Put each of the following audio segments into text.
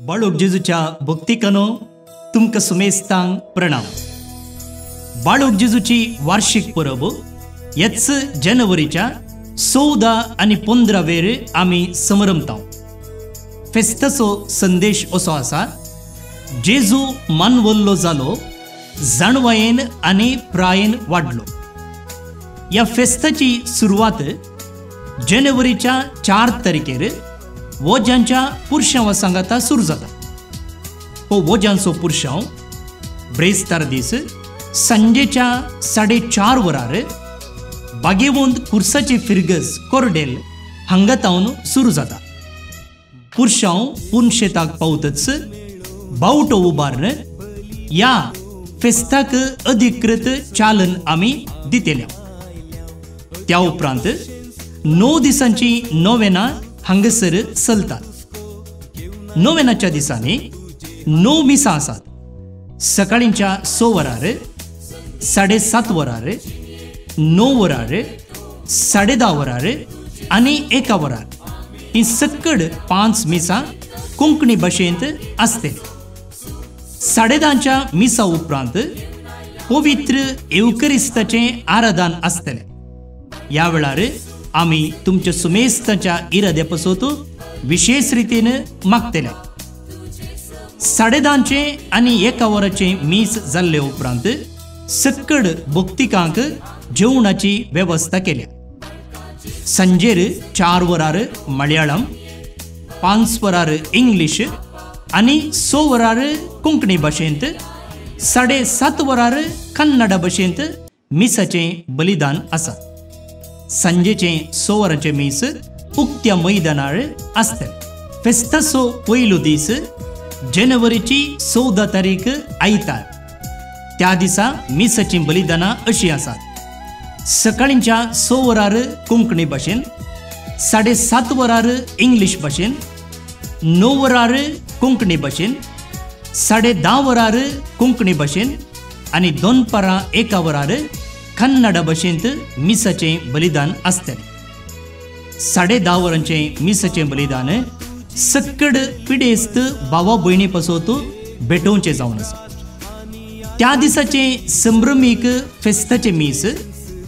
बाळूक जेजूच्या भक्तिकानो तुमकां सुमेस्तांक प्रणाम. बाळूक जेजूची वार्षिक परब हेच जानेवारीच्या 14 आनी 15 वेर आमी समरमता. फेस्ताचो संदेश असो आसा, जेजू मानवल्लो जालो, जाणवायेन आनी प्रायेन वाडलो. ह्या फेस्ताची सुरवात जानेवारीच्या 4 तारखेर वोज्यांच्या पुरशांवा सांगाता सुरू जाता. हो वोज्यांचो पुरशांव ब्रेस्तार दीस सांजेच्या 4:30 वरार बागेवंत कुर्साची फिरगज कोरडेल हांगा तावन सुरू जाता. पुरशांव पुनशेताक पावतच बावटो उबारून ह्या फेस्ताक अधिकृत चालन आमी दितले. त्या उपरांत 9 दिसांची नोवेना हांगासर चलतात. नोवेनाच्या दिसांनी 9 मिसां आसात. सकाळींच्या 6 वरार, 7:30 वरार, 9 वरार, 10:30 वरार आनी 1 वरार ही सक्कड 5 मिसां कोंकणी भाशेंत आसतली. 10:30च्या मिसा उपरांत पवित्र येवकरिस्ताचें आराधन आसतलें. ह्या वेळार आमी तुमच्या सुमेस्ताच्या इराद्या पासत विशेष रितीन मागतले. 10:30चें आनी 1 वराचें मीस जाल्ले उपरांत सक्कड भक्तिकांक जेवणाची वेवस्था केल्या. सांजेर 4 वरार मलयाळम, 5 वरार इंग्लीश आनी 6 वरार कोंकणी भाशेंत, 7:30 वरार कन्नडा भाशेंत मिसाचें बलिदान आसा. सांजेचें 6 वरांचें मीस उक्त्या मैदानार आसतलें. फेस्ताचो पयलो दीस जानेवारीची 14 तारीख आयतार. त्या दिसा मिसाचीं बलिदानां अशीं आसात. सकाळींच्या 6 वरार कोंकणी भाशेन, 7:30 वरार इंग्लीश भाशेन, 9 वरार कोंकणी भाशेन, 10:30 वरार कोंकणी भाशेन आनी दनपारां 1 वरार कन्नडा भाशेंत मिसाचें बलिदान आसतलें. 10:30 वरांचें मिसाचें बलिदान सक्कड पिडेस्त भावा भयणी पासत भेटोवचें जावन आसा. त्या दिसाचें संभ्रमीक फेस्ताचें मीस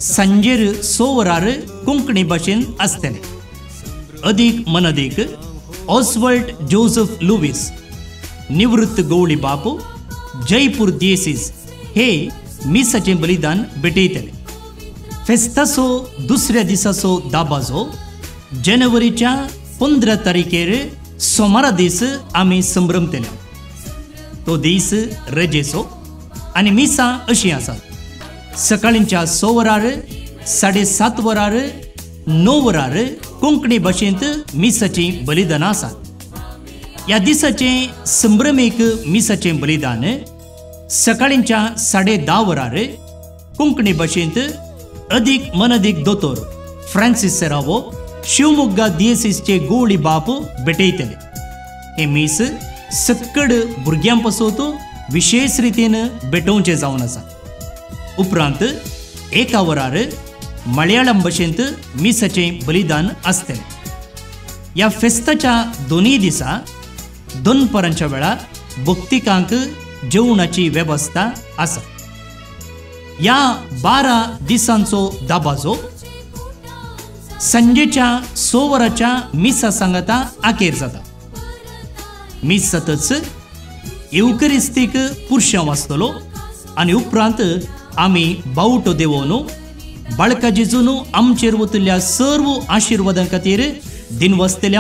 सांजेर 6 वरार कोंकणी भाशेन आसतलें. अदीक मनदीक ऑस्वल्ड जोसेफ लुवीस, निवृत्त गवळी बाप, जयपूर दियेसीस हे मिसाचें बलिदान भेटयतले. फेस्ताचो दुसऱ्या दिसाचो दाबाजो जानेवारीच्या 15 तारखेर सोमारा दीस आमी संभ्रमतले. तो दीस रजेचो आनी मिसां अशीं आसात. सकाळींच्या 6 वरार, 7:30 वरार, 9 वरार कोंकणी भाशेंत मिसाचीं बलिदानां आसात. ह्या दिसाचें संभ्रमीक मिसाचें बलिदान सकाळींच्या 10:30 वरार कोंकणी भाशेंत अदीक मनदीक दोतोर फ्रांसीस सेरावो, शिवमोग्गा दियेसीसचे गोवळी बाप भेटयतले. हें मीस सक्कड भुरग्यां पासत विशेष रितीन भेटोवचें जावन आसा. उपरांत 1 वरार मलयाळम भाशेंत मिसाचें बलिदान आसतलें. ह्या फेस्ताच्या दोनूय दिसा दनपारांच्या वेळार भक्तिकांक जेवणाची वेवस्था आसा. ह्या 12 दिसांचो दाबाजो सांजेच्या 6 वरांच्या मिसा सांगाता आखेर जाता. मीस जातच येवकरिस्तीक पुरशांव आसतलो आनी उपरांत आमी बावटो देवोवन बाळका जेजून आमचेर वतल्या सर्व आशिर्वादां खातीर दिनवासतले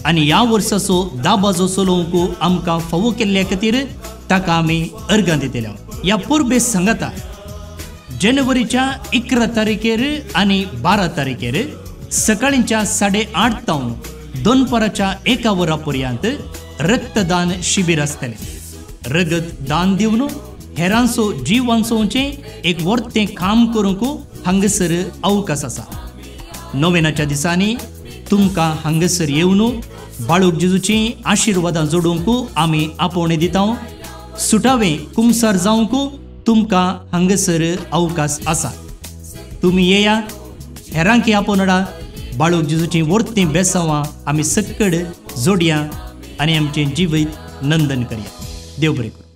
आनी ह्या वर्साचो दाबाजो चलोवंक आमकां फावो केल्ल्या खातीर ताका आमी अर्गां दितले. ह्या परबे सांगाता जानेवारीच्या 11 तारखेर आनी 12 तारखेर सकाळींच्या 8:30 तावन दनपाराच्या 1 वरा पर्यंत रक्तदान शिबीर आसतलें. रगत दान दिवन हेरांचो जीव वांचोवचें एक वर्तें काम करूंक हांगासर अवकाश आसा. नोवेनाच्या दिसांनी तुमकां हांगासर येवन बाळूक जेजूचीं आशिर्वादां जोडूंक आमी आपोवणें दिता. सुटावें कुमसार जावंक तुमकां हांगासर अवकाश आसा. तुमी येया, हेरांकी आपोवनडा बाळूक जेजूचीं वर्तीं बेसांवां आमी सक्कड जोडया. आनी आमचें जिवीत नंदन करया. देव बरें करूं.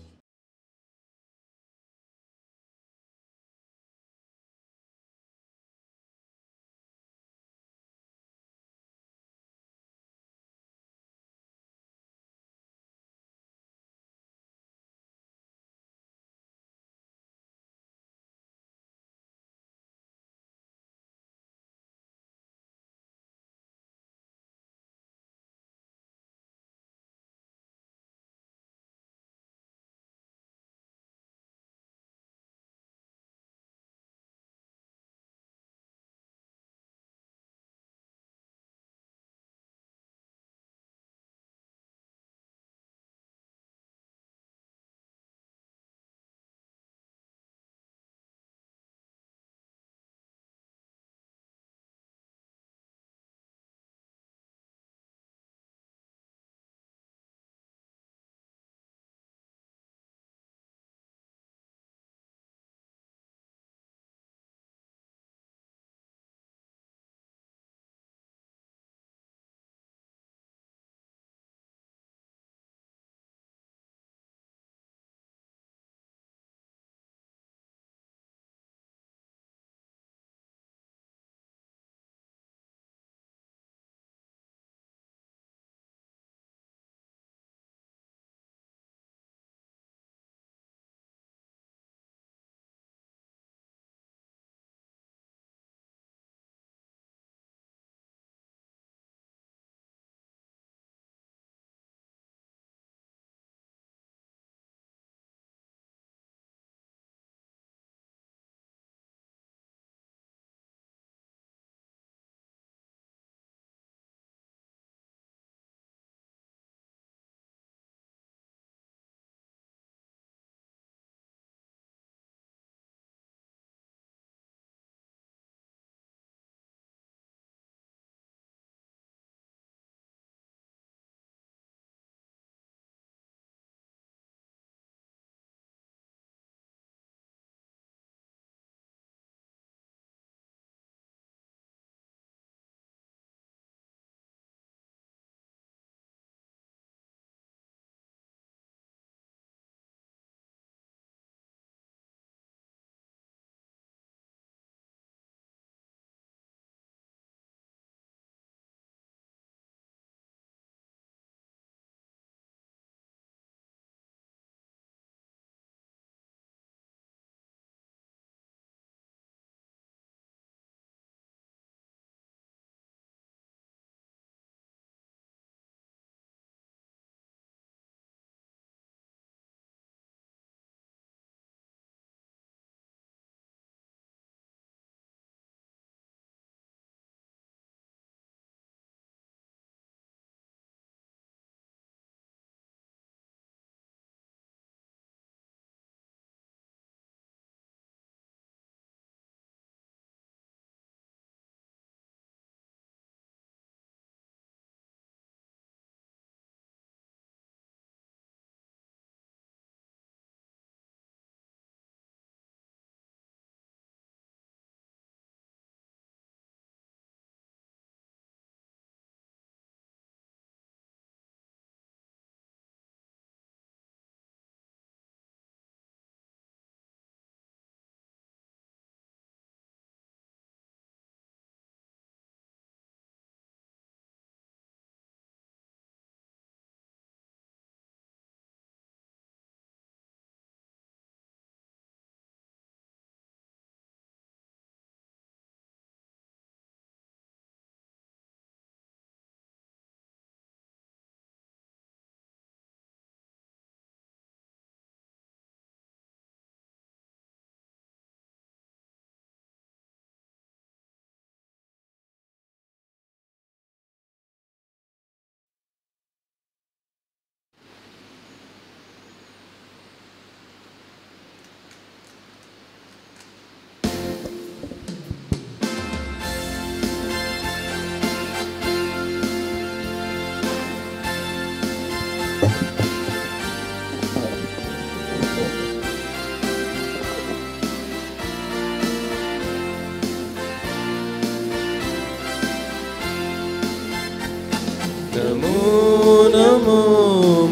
Namo Namo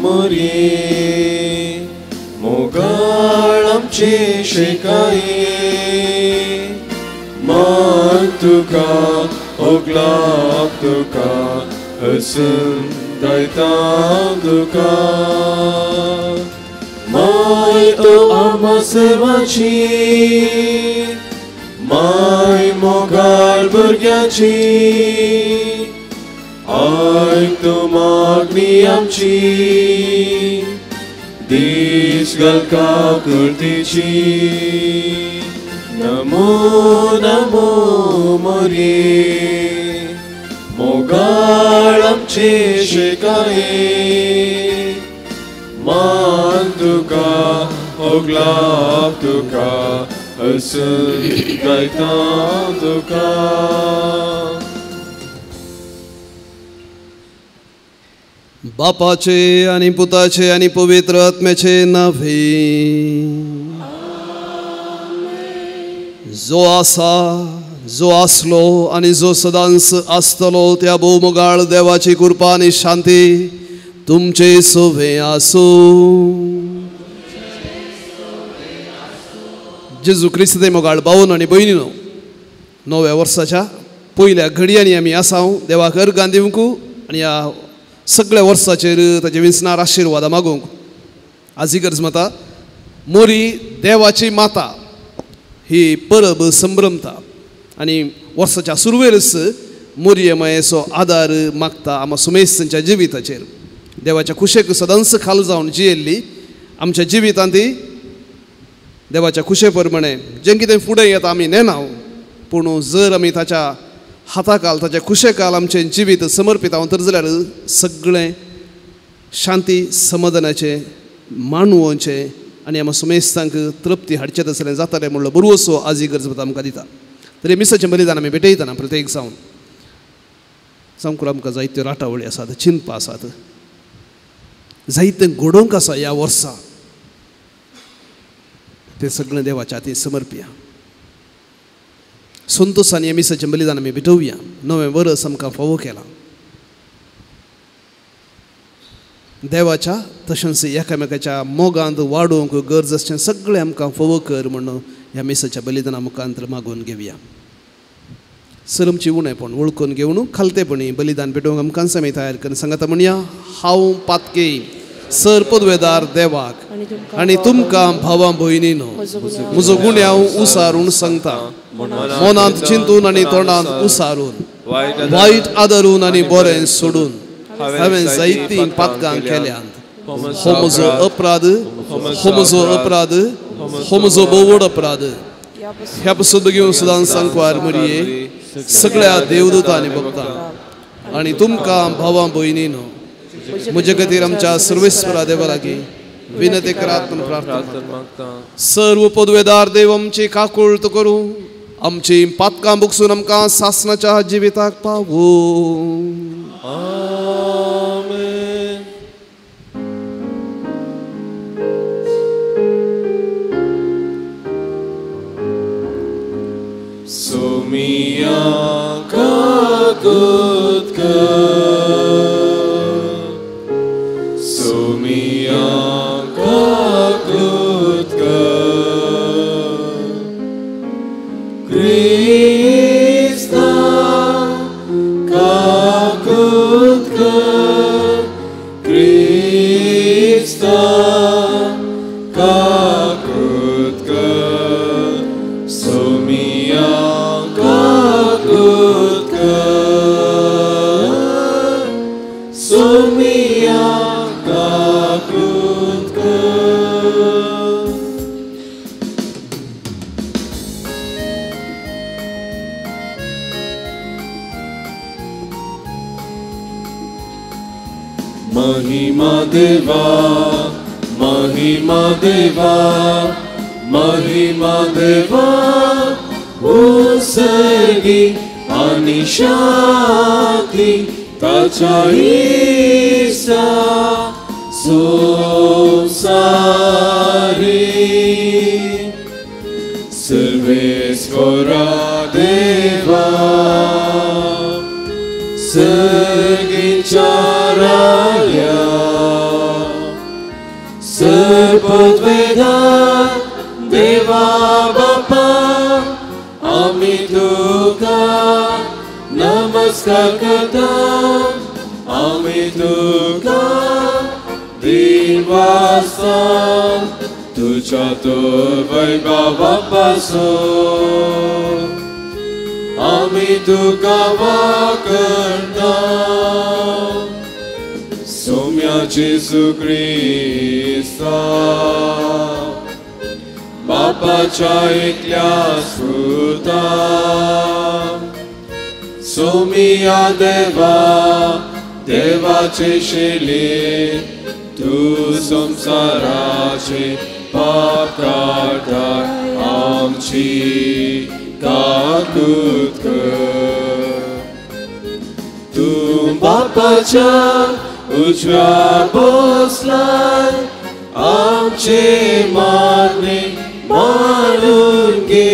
मोरये मोगाळ आमचे शेकाये मान तुका ओगलाप तुका हसून गायता तुका माय तो आमा सर्वांची माय मोगाळ भुरग्यांची आयक तूं मागणी आमची दीस घालका कुर्तीची नमो नमो मोरये मोगाळ आमचे शेकाये मान तुका ओगलाप तुका हसून गायता तुका. बापाचे आनी पुताचे आनी पवित्र आत्म्याचे नावे जो आसा जो आसलो आनी जो सदांच आसतलो त्या भोवमोगाळ देवाची कृपा आनी शांती तुमचे सोवे आसूं. जेजू क्रिस्त मोगाळ भावन आनी भयणीनो, नव्या वर्साच्या पयल्या घडयांनी आमी आसाव देवाक अर्गां दिवंक आनी ह्या सगळ्या वर्साचेर ताजे विंचणार आशिर्वादां मागूंक. आजी गरज माता मोरी देवाची माता ही परब संभ्रमता आनी वर्साच्या सुरवेरच मोरये मायेचो आदार मागता आमा सुमेस्तांच्या जिविताचेर. देवाच्या खुशेक सदांच खाल जावन जियेल्ली आमच्या जिवितांत ती देवाच्या खुशे प्रमाणे जें कितें फुडें येता आमी नेनाव, पूण जर आमी ताच्या हाताकाल ताच्या खुशेकाल आमचें जिवीत समर्पीत हांव तर जाल्यार सगळें शांती समाधानाचें मानवचें आनी आमकां सुमेस्तांक तृप्ती हाडचें तसलें जातालें म्हणलो बरोसो आजी गरज आमकां दिता. तरी मिसाचें बलिदान आमी भेटयतना प्रत्येक जावन सामको आमकां जायत्यो राटावळी आसात, चिंतपां आसात, जायतें घडोवंक आसा ह्या वर्सा, तें सगळें देवाच्या हातीन समर्पया. संतोशान ह्या मिसाचें बलिदान आमी भेटोवया. नवें वर्स आमकां फावो केलां देवाच्या तशेंच एकामेकाच्या मोगांत वाडोवंक गरज आसचें सगळें आमकां फावो कर म्हणून ह्या मिसाच्या बलिदाना मुखांत मागून घेवया. सर आमची उणेपण वळखून घेवन खालतेपणी बलिदान भेटोवंक आमकां आमी तयार करून सांगता म्हणया. हांव पातके सर पदवेदार देवाक आनी तुमकां भावां भयणीनो म्हजो गुन्यांव उसारून सांगता, मनांत चिंतून आनी तोंडांत उसारून, वायट आदरून आनी बरें सोडून हांवें जायतीं पातकां केल्यांत. हो म्हजो अपराध, हो म्हजो अपराध, हो म्हजो भोव अपराध. ह्या पसून घेवन सदां सांकवार मरये सगळ्या देवदूतांनी भक्तां आनी तुमकां भावां भयणीनो म्हजे खातीर आमच्या सर्वेस्वरा देवा लागीं विनंती करात म्हूण प्रार्थना मागता. सर्व पदवेदार देव आमची काकूळत करूं, आमची पातकां बुकसून आमकां सासणाच्या जिविताक पावूं. आमेन. सोमिया काकूत कर, सोमिया काकूत कर, क्रिस्ता काकूत कर, क्रिस्ता काकूत कर, सोमिया काकूत कर, सोमिया काकूत कर. महिमा देवा, महिमा देवा, महिमा देवा, उसर्गी आनी शांती ताच्या इसा संसारी सर्वेस्वरा देवा सर्गीच्या राया सर्पद्वेदा देवा बापा आमी तुका नमस्कार करता आमी तुका दिवासा तुझ्या तो वैभवा पासून आमी तुका वाकणता सोम्या जेजू क्रिस्ता बापाच्या एकल्या सुता सोमिया देवा देवाचे शिले तूं संवसाराचे पाप काडटा आमची काकूत कर तूं बापाच्या उजव्या बसलाय आमचे मागणे मानून घे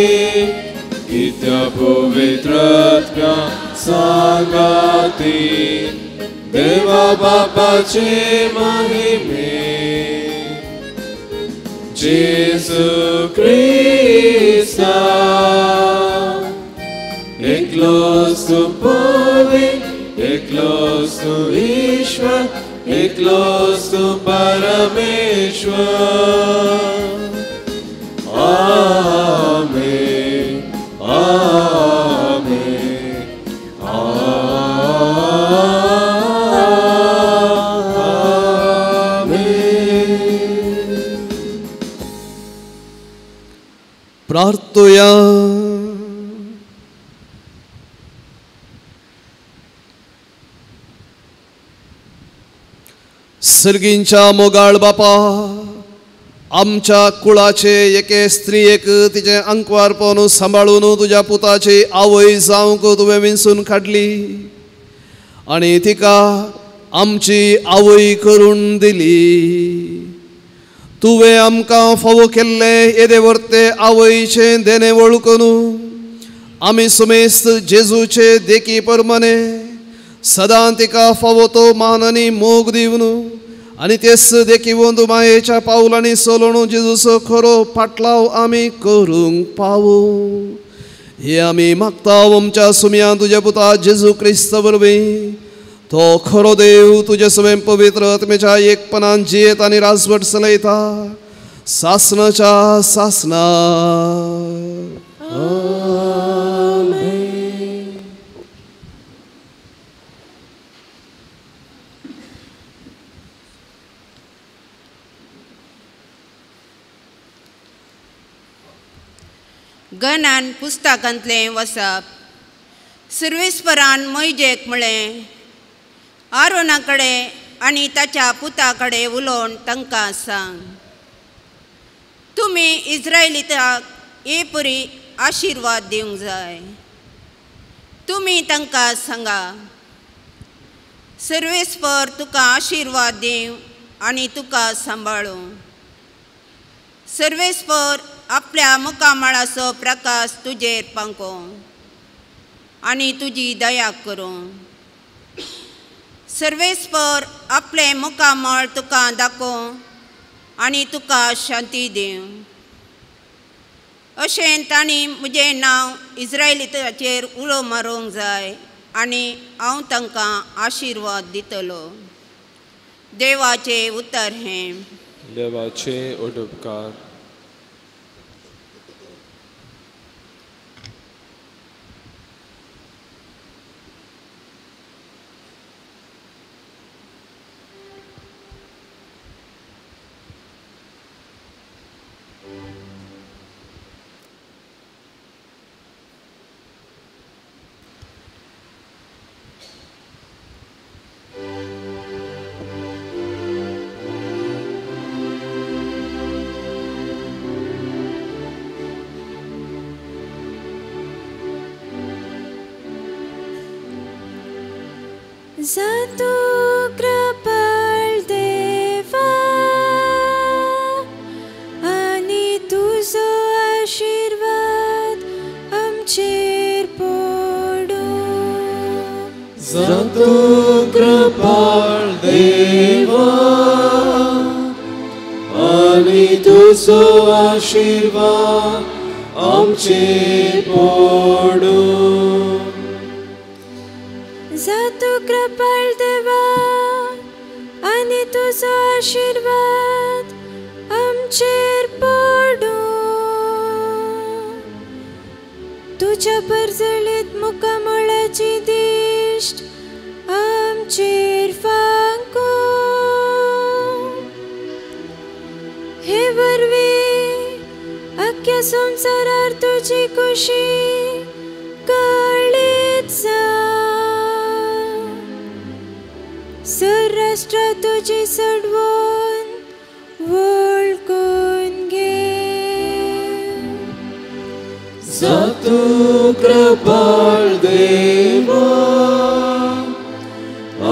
कित्या पवित्रत्म्या सांगाती देवा बापाचे महिमे जेजू क्रिस्ता एकलोच तूं पवित्र एकलोच तूं ईश्वर एकलोच तूं परमेश्वर. आमेन आमेन आमेन. प्रार्थुया. सर्गींच्या मोगाळ बापा, आमच्या कुळाचे एके स्त्रियेक तिचें अंकवारपण सांबाळून तुज्या पुताची आवय जावंक तुवें विंचून काडली आनी तिका आमची आवय करून दिली. तुवें आमकां फावो केल्लें येदे वर्ते आवयचें देणें वळखून आमी सुमेस्त जेजूचे देखी प्रमाणे सदां तिका फावो तो मान आनी मोग दिवन आनी तेच देखी वंदू मायेच्या पावलांनी चलोवन जेजूचो खरो फाटलाव आमी करूंक पावू हे आमी मागता आमच्या सुमया तुज्या पुता जेजू क्रिस्त वरवीं. तो खरो देव तुजे स्वयं पवित्र आत्म्याच्या एकपणान जियेत आनी राजवट चलयता सासनाच्या सासना. गणान पुस्तकांतलें वसप. सुर्वेस्परान मोयजेक म्हळें, आरोना कडेन आनी ताच्या पुता कडेन उलोवन तांकां सांग, तुमी इस्रायलिताक हे पुरी आशिर्वाद दिवंक जाय. तुमी तांकां सांगा, सर्वेस्पर तुका आशिर्वाद दिवं आनी तुका सांबाळूं. सर्वेस्पर आपल्या मुखामळाचो प्रकाश तुजेर पांको आनी तुजी दया करूं. सर्वेस्पर आपलें मुखामळ तुका दाखोवं आनी तुका शांती दिवं. अशें तांणी म्हजें नांव इस्रायलिताचेर उलो मारूंक जाय आनी हांव तांकां आशिर्वाद दितलो. देवाचें उतर हें. देवाचे उपकार. Santo कृपाळ देवा आनी तुजो आशिर्वाद आमचेर पडूं. संतो कृपाळ देवा आनी तुजो आशिर्वाद आमचेर पडूं. जातू कृपाळ देवा आनी तुजो आशिर्वाद आमचेर पडूं. तुज्या परजळीत मुखामळाची दिश्ट आमचेर फांकूं. हे वरवीं अख्ख्या संवसारार तुजी खुशी कळीत जावं. सराष्ट्र तुजी सडवून वळखून घे. जातू कृपाळ देवा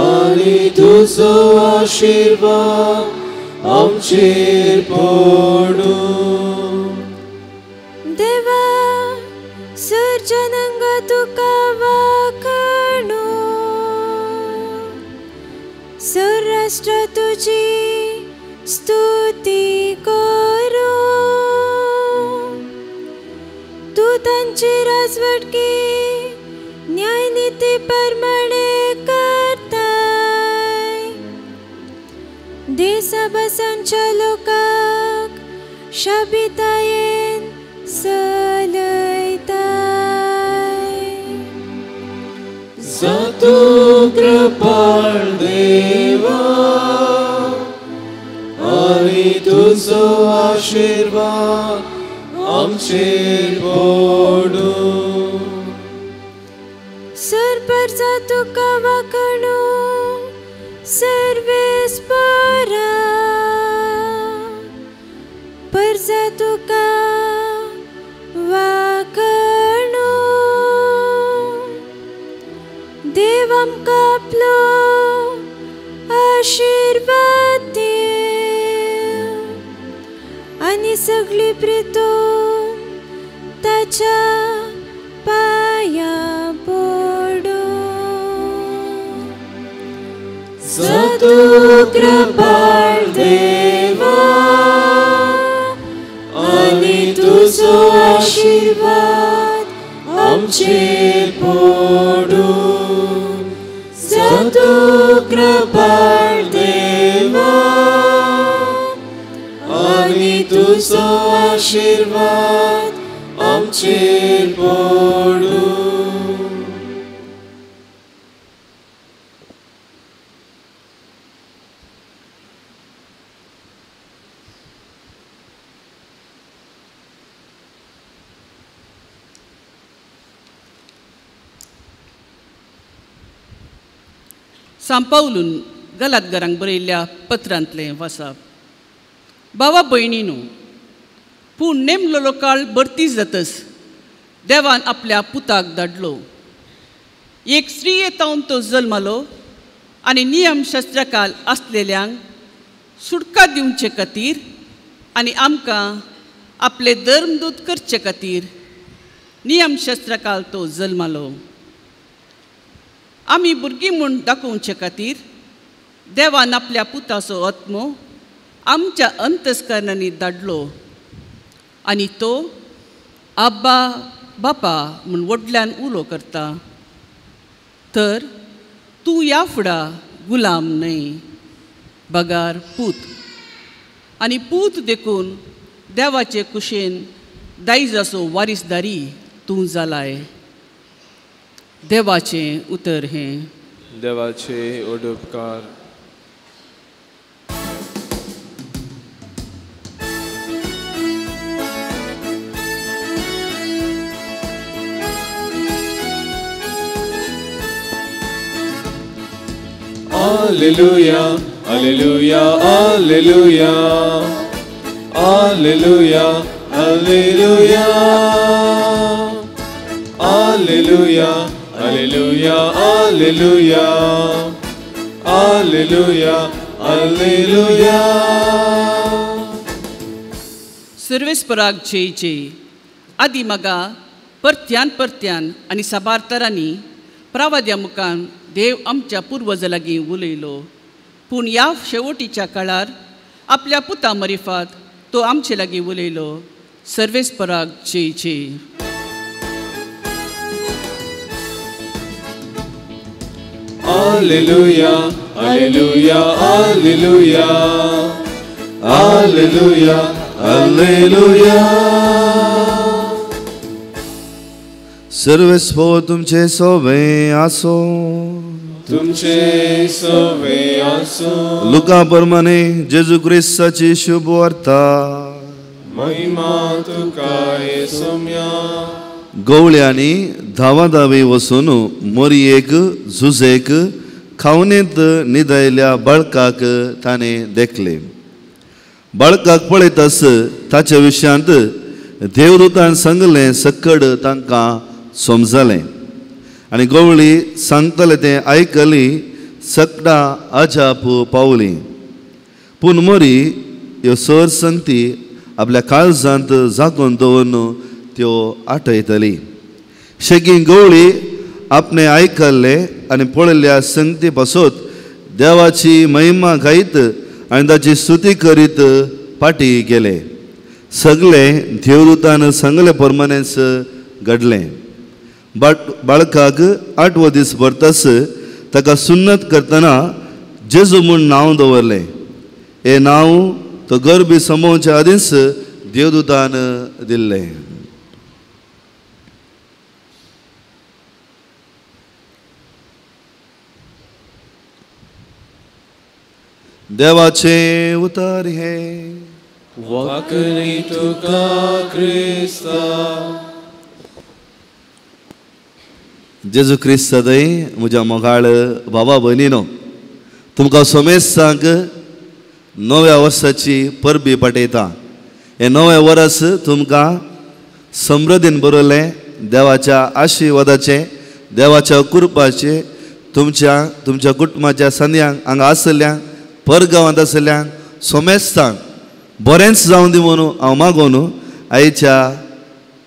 आनी तुजो आशिर्वाद आमचेर पडूं. देवा सर्जनांग तुका वाखाणूं. सराष्ट्र तुजी स्तुती करूं. तूं तांची राजवटकी न्यायनिती प्रमाणे करताय. देसाबसांच्या लोकांक शाबितायेन सलयताय. जातू कृपाळ देवा आनी तुजो आशिर्वाद आमचेर पडूं. सरपरचा तुका वाखाणूं सर्वेस्परा. परजा तुका वाखाणूं. देव आमकां आपलो आशिर्वाद दीवं आनी सगळी प्रितून ताच्या पांया पडूं. जातू कृपाळ देवा आनी तुजो आशिर्वाद आमचेर पडूं. जातू कृपाळ देवा आनी तुजो आशिर्वाद आमचेर पडूं. सांपावलून गलातगारांक बरयल्ल्या पत्रांतलें वाचप. बाबा भयणीनू, पूण नेमलेलो काळ भरती जातस देवान आपल्या पुताक धाडलो. एक स्त्रिये तावन तो जल्मालो आनी नियमशास्त्राकाल आसलेल्यांक सुटका दिवचे खातीर आनी आमकां आपले धर्मदूत करचे खातीर नियमशास्त्राकाल तो जल्मालो. आमी भुरगीं म्हूण दाखोवचे खातीर देवान आपल्या पुताचो आत्मो आमच्या अंतस्करणांनी धाडलो आनी तो आब्बा बापा म्हूण व्हडल्यान उलो करता. तर तूं ह्या फुडा गुलाम न्हय बगार पूत, आनी पूत देखून देवाचे कुशेन दायजाचो वारीसदारी तूं जालाय. देवाचें उतर हें. देवाचे उपकार. Alleluia, Alleluia, Alleluia, Alleluia, Alleluia, Alleluia, Alleluia, Alleluia, Alleluia, Alleluia. सर्वेस्पराक जय जय. आदी मगा परत्यान परत्यान आनी साबार तरांनी प्रावाद्या मुखान देव आमच्या पुर्वजा लागीं उलयलो, पूण ह्या शेवटीच्या काळार आपल्या पुता मरिफात तो आमचे लागीं उलयलो. सर्वेस्पराक जय जय. Alleluia, Alleluia, Alleluia, Alleluia, Alleluia. सर्वेस्पर तुमचे सोवे आसो. तुमचे सोवे आसो. लुका प्रमाणे जेजू क्रिस्ताची शुभ वार्ता. महिमा तुका येसुम्या. गवळ्यांनी धावा धावी वचून मोरयेक झुजेक खावनेंत निदयल्या बाळकाक ताणें देखले. बाळकाक पळयतास ताच्या विशयांत देवदूतान सांगलें सक्कड तांकां समजलें आनी गवळी सांगतले तें आयकली सकडां अजाप पावली. पूण मोरी ह्यो सर संगती आपल्या काळजांत जागोवन दवरून त्यो आठयतली. शेगी गवळी आपणे आयकल्ले आनी पळयल्ल्या संगती पासत देवाची महिमा गायत आनी ताची स्तुती करीत फाटी गेले. सगळे देवदूतान सांगले प्रमाणेच घडलें. बाळकाक आठवो दीस भरतास ताका सुन्नत करतना जेजू म्हूण नांव दवरलें. हें नांव तो गर्भी समोवच्या आदींच देवदूतान दिल्लें. देवाचें उतर हें. वाकणी तुका क्रिस्ता. जेजू क्रिस्त सदय म्हज्या मोगाळ बाबा भयणीनो, तुमकां सोमेस्तांक नव्या वर्साची परबी पाठयता. हें नवें वर्स तुमकां समृद्धीन बरयलें देवाच्या आशिर्वादाचें, देवाच्या कृपाचें, तुमच्या तुमच्या कुटुंबाच्या संद्यांक हांगा आसल्ल्यांक, परगांवांत आसल्ल्यांक सोमेस्तांक बरेंच जावन दी म्हणून हांव मागोवन आयच्या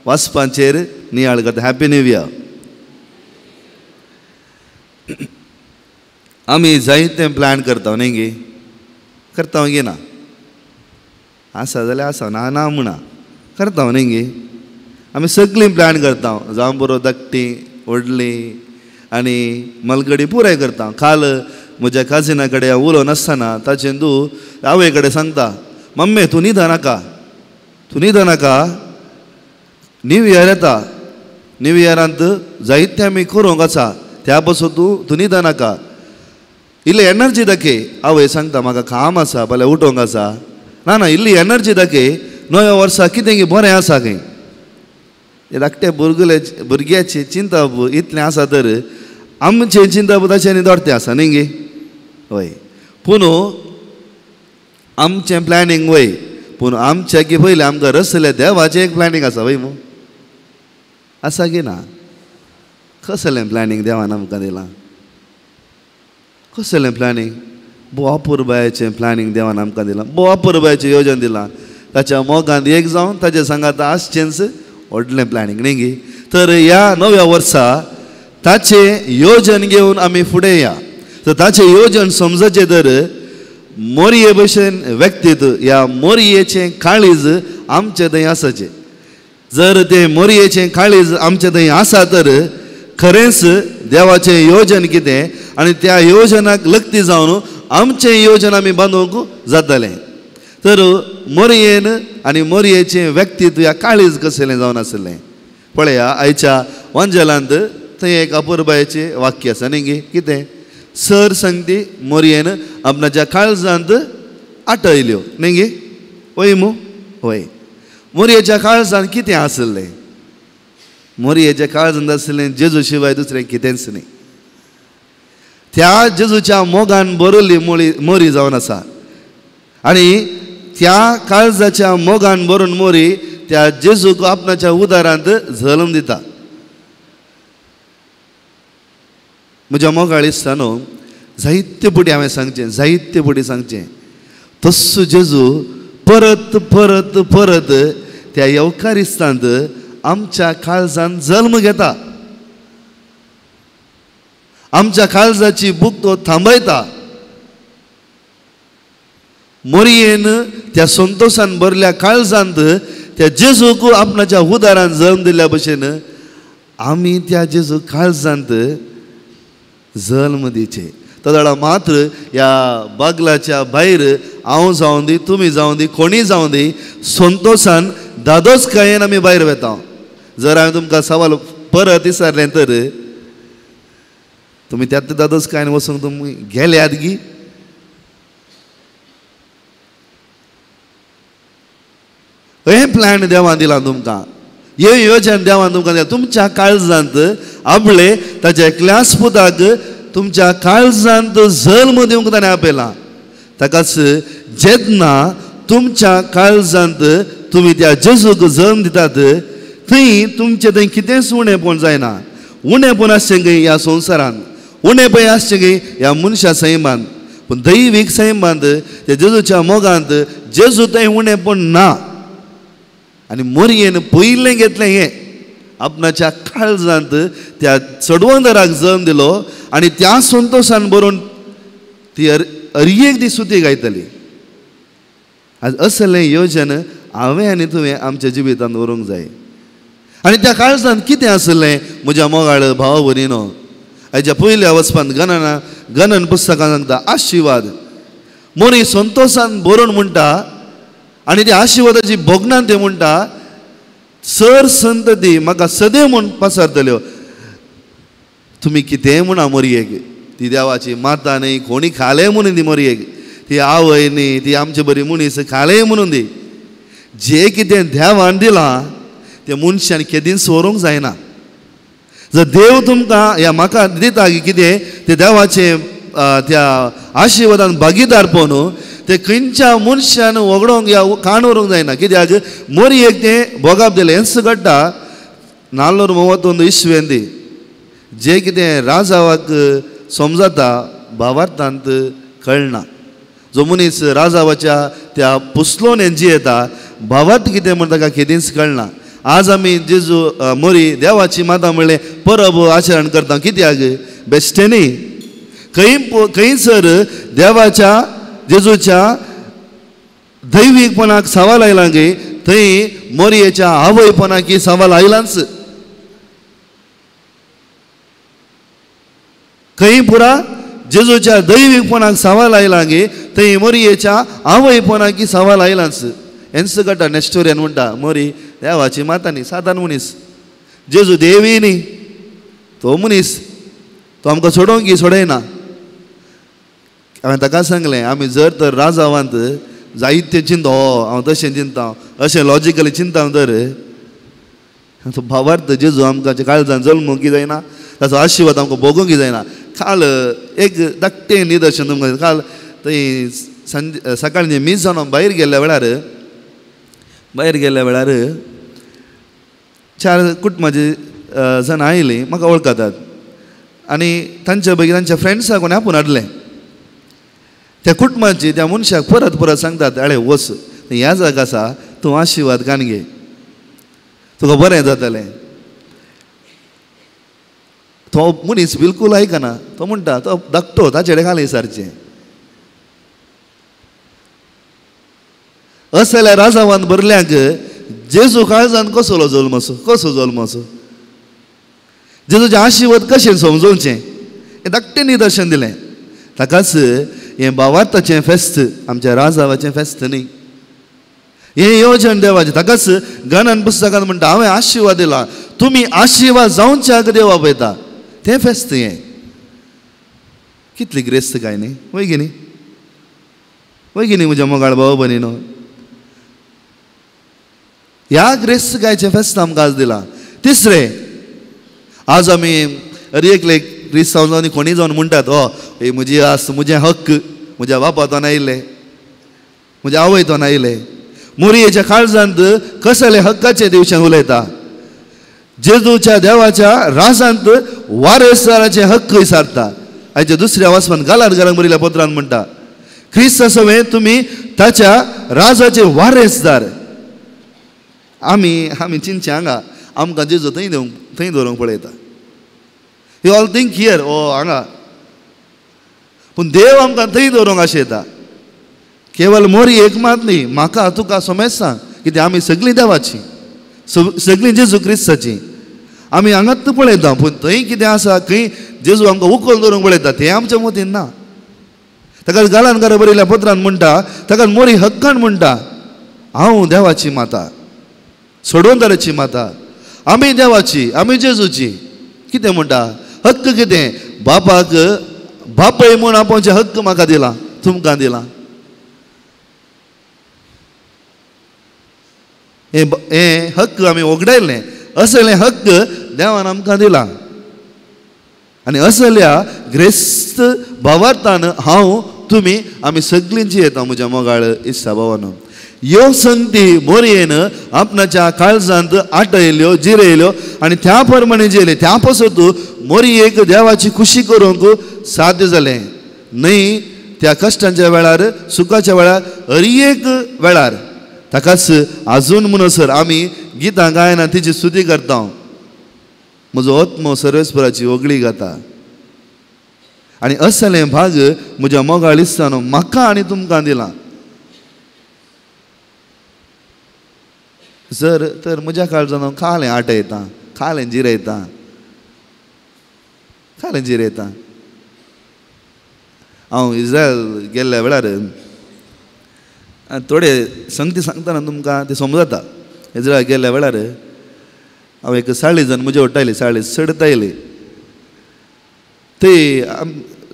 वाचपांचेर नियाळ करता. Happy new year. आमी जायतें प्लॅन करता न्ही गे, करता गे ना, आसा जाल्यार आसा, ना ना म्हणा करता न्ही गे. आमी सगळीं प्लॅन करता, जावं बरो धाकटी व्हडली आनी मलगडी पुराय करता. काल म्हज्या काजिना कडेन हांव उलोवन आसतना ताचें तूं आवय कडेन सांगता, मम्मी तूं न्हिद नाका, तूं न्हिद नाका, न्यू इयर येता, न्यू इयरांत जायतें आमी करूंक आसा, त्या पासून तूं तूं न्हिद नाका, इल्ली एनर्जी दाखय. आवय सांगता म्हाका काम आसा, फाल्यां उठोवंक आसा. ना ना, इल्ली एनर्जी दाखय, नव्या वर्सा कितें बरें आसा खंय. हे धाकटे भुरगुले भुरग्याची चिंता इतलें आसा तर आमचें चिंता ताचें आनी दोडतें आसा न्ही गे. हय, पूण आमचें प्लॅनिंग वय, पूण आमच्या की पयलें आमकां रसलें देवाचें एक प्लॅनिंग आसा वय मू, आसा की ना? कसलें प्लॅनिंग देवान आमकां दिलां? कसलें प्लॅनिंग? भोव अपुरबायेचें प्लॅनिंग देवान आमकां दिलां, भोव अपुरबायेचें योजन दिलां. ताच्या मोगांत एक जावन ताच्या सांगाता आसचेंच व्हडलें प्लॅनिंग न्ही गे. तर ह्या नव्या वर्सा ताचें योजन घेवन आमी फुडें या. तर ताचें योजन समजचें तर मोरये भशेन व्यक्तित्व, ह्या मोरयेचें काळीज आमचें थंय आसाचें. जर तें मोरयेचें काळीज आमचें थंय आसा तर खरेंच देवाचें योजन कितें आनी त्या योजनाक लक्ती जावन आमचें योजन आमी बांदूंक जातलें. तर मोरयेन आनी मोरयेचें व्यक्तित्व ह्या काळीज कसलें जावन आसलें पळया. आयच्या वांजेलांत थंय एक अपुरबायेचें वाक्य आसा न्ही गे, कितें? सर संगती मोरयेन आपणाच्या काळजांत आटयल्यो न्ही गे, वय मू? वय. मोरयेच्या काळजांत कितें आसलें? मोरयेच्या काळजांत आसलें जेजू शिवाय दुसरें कितेंच न्ही. त्या जेजूच्या मोगान भरली मोरी जावन आसा आनी त्या काळजाच्या मोगान भरून मोरी त्या जेजूक आपणाच्या उदारांत जल्म दिता. म्हज्या मोगाळ दिसता न्हू, जायते पुटी हांवें सांगचें, जायते पुटी सांगचें, तस्सो जेजू परत परत परत त्या येवकारिस्तांत आमच्या काळजान जल्म घेता, आमच्या काळजाची भूक तो थांबयता. मोरयेन त्या संतोशान भरल्या काळजांत त्या जेजूक आपणाच्या उदारान जल्म दिल्ल्या भशेन आमी त्या जेजू काळजांत जल्म दिवचे. तदळा मात्र ह्या बागलाच्या भायर हांव जावं दी, तुमी जावं दी, कोणी जावं दी, संतोशान दादोसकायेन आमी भायर वेता. जर हांवें तुमकां सवाल परत विचारलें तर तुमी त्याच दादोसकायेन वचूंक तुमी गेल्यात गी? हें प्लॅन देवान दिलां तुमकां, हें योजन देवान तुमकां दिलां. तुमच्या काळजांत आपले ताच्या एकल्याच पुताक तुमच्या काळजांत जल्म दिवंक ताणें आपयला. ताकाच जेन्ना तुमच्या काळजांत तुमी त्या जेजूक जल्म दितात थंय तुमचें थंय कितेंच उणेपण जायना. उणेपण आसचें गे ह्या संवसारांत, उणेपण आसचें गे ह्या मनशा सैमांत, पूण दैवीक सैमांत त्या जेजूच्या मोगांत जेजू थंय उणेपण ना. आनी मोरयेन पयलें घेतलें हें आपणाच्या काळजांत त्या चडवंदराक जल्म दिलो आनी त्या संतोशान बरोवन ती अरयेक ती सुती गायतली. आज असलें योजन हांवें आनी तुवें आमच्या जिवितांत व्हरूंक जाय. आनी त्या काळजांत कितें आसलें म्हज्या मोगाळ भाव भयणीनो, आयच्या पयल्या वचपांत गणन पुस्तकान सांगता आशिर्वाद. मोरी संतोशान बरोवन म्हणटा आनी त्या आशिर्वादाची भोगणान ते म्हणटा सर संतती म्हाका सदैव म्हूण पसरतल्यो. तुमी कितेंय म्हणा मोरयेक, ती देवाची माता न्ही, कोणी खालें म्हणून ती मोरयेक, ती आवय न्ही, ती आमचे बरी मनीस खालें म्हणून दी. जें कितें देवान दिलां तें मनशान केदींच व्हरूंक जायना. जर देव तुमकां ह्या म्हाका दिता कितें तें देवाचें त्या आशिर्वादान भागीदारपण ते खंयच्या मनशान वगडोंक या काण व्हरूंक जायना. कित्याक मोरयेक तें भोगाप दिलें. हेंच घडटा 431 इसवेंत जें कितें राजावाक समजता भावार्थांत कळना. जो मनीस राजावाच्या त्या पुसलोन जियेता भावार्थ कितें म्हण ताका केदींच कळना. आज आमी जेजू मोरी देवाची माता म्हणलें परब आचरण करता. कित्याक बेश्टें न्ही, खंय खंयसर देवाच्या जेजूच्या दैवीकपणाक सवाल आयला गे थंय मोरयेच्या आवयपणाक सवाल आयलाच. खंय पुरा जेजूच्या दैवीकपणाक सवाल आयला गे थंय मोरयेच्या आवयपणाक सवाल आयलाच. हेंच घडटा नेस्टोरियन म्हणटा मोरी देवाची माता न्ही, सादारण मनीस, जेजू देवी न्ही, तो मनीस, तो आमकां सोडोवंक की सोडयना. हांवें ताका सांगलें आमी जर तर राजावांत जायते चिंता, हो हांव तशें चिंता, अशें लॉजिकली चिंता तर तो भावार्थ जेजू आमकां काळजान जल्मूंक की जायना, ताचो आशिर्वाद आमकां भोगूंक जायना. काल एक धाकटें निदर्शन तुमकां, काल थंय सांजे सकाळीं मीस जावन भायर गेल्ल्या वेळार चार कुटुंबाची जाणां आयलीं म्हाका वळखतात आनी तांच्या पैकी तांच्या फ्रेंड्साक कोणें आपोवन हाडलें. त्या कुटुंबाची त्या मनशाक परत परत सांगतात, अरे वच ह्या जागा आसा, तूं आशिर्वाद कान घे, तुका बरें जातलें. तो मनीस बिलकूल आयकना, तो म्हणटा तो धाकटो ताचे कडेन घालय सारचें. असल्या राजावान भरल्यांक जेजू काळजान कसलो जल्म आसो, कसो जल्म आसो, जेजूचें आशिर्वाद कशें समजोवचें हें धाकटें निदर्शन दिलें. ताकाच हें भावार्थाचें फेस्त आमच्या राजावाचें फेस्त न्ही, हें येवजण देवाचें. ताकाच गणन पुस्तकांत म्हणटा हांवें आशिर्वाद दिला, तुमी आशिर्वाद जावच्याक देवा पळयता, तें फेस्त हें. कितली ग्रेस्त काय न्ही, वय गी न्ही, वय गी न्ही म्हज्या मोगाळ भाव भयणीनो. ह्या ग्रेस्त गायचें फेस्त आमकां आज दिलां. तिसरें, आज आमी अरे एकले क्रिस्तांव जावन कोणी जावन म्हणटात, हो ही म्हजी आस, म्हजें हक्क, म्हज्या बापातोन आयिल्लें, म्हज्या आवयतोन आयिल्लें. मोरयेच्या काळजांत कसले हक्काचे दिवचें उलयता, जेजूच्या देवाच्या राजांत वारसदाराचे हक्क विसारता. आयच्या दुसऱ्या वाचपान गालार घरांक बरयल्या पत्रान म्हणटा, क्रिस्त सवें तुमी ताच्या राजाचे वारेसदार. आमी आमी चिंतचे हांगा आमकां जेजू थंय दिवंक थंय दवरूंक पळयता. You all think here, ओ हांगा, पूण देव आमकां थंय दवरूंक आशेता. केवल मोरी एक मात न्ही, म्हाका तुका समजता कित्याक आमी सगळीं देवाची, सगळीं जेजू क्रिस्ताची. आमी हांगाच पळयता पूण थंय कितें आसा, खंय जेजू आमकां उखल दवरूंक पळयता तें आमच्या मतीन ना. ताका गालानकार बरयल्या पत्रान म्हणटा, ताका मोरी हक्कान म्हणटा, हांव देवाची माता, सोडवणदाराची माता, आमी देवाची, आमी जेजूची. कितें म्हणटा? हक्क कितें? बापाक बापय म्हूण आपोवचे हक्क म्हाका दिला, तुमकां दिला. हें हक्क आमी वगडायल्लें, असलें हक्क देवान आमकां दिला. आनी असल्या ग्रेस्त भावार्थान हांव तुमी आमी सगळींची येता म्हज्या मोगाळ इत्सा भावान. ह्यो संगती मोरयेन आपणाच्या काळजांत आटयल्यो, जिरयल्यो आनी त्या प्रमाणे जियेले. त्या पासत मोरयेक देवाची खुशी करूंक साध्य जालें न्हय. त्या कश्टांच्या वेळार, सुखाच्या वेळार, हर एक वेळार ताकाच आजून म्हणसर आमी गितां गायना तिची स्तुती करता. म्हजो आत्मो सर्वेस्पराची होगळी गाता आनी असलें भाग म्हज्या मोगाळ इस्तानो म्हाका आनी तुमकां दिलां. जर तर म्हज्या काळजान हांव खालें आटयतां, खालें जिरयतां, खालें जिरयतां. हांव इस्रायल गेल्ल्या वेळार थोडे संगती सांगतना तुमकां तें समजता. इस्रायल गेल्ल्या वेळार हांव एक 40 जाण म्हजे वट्टायली, 40 चडत आयली. ते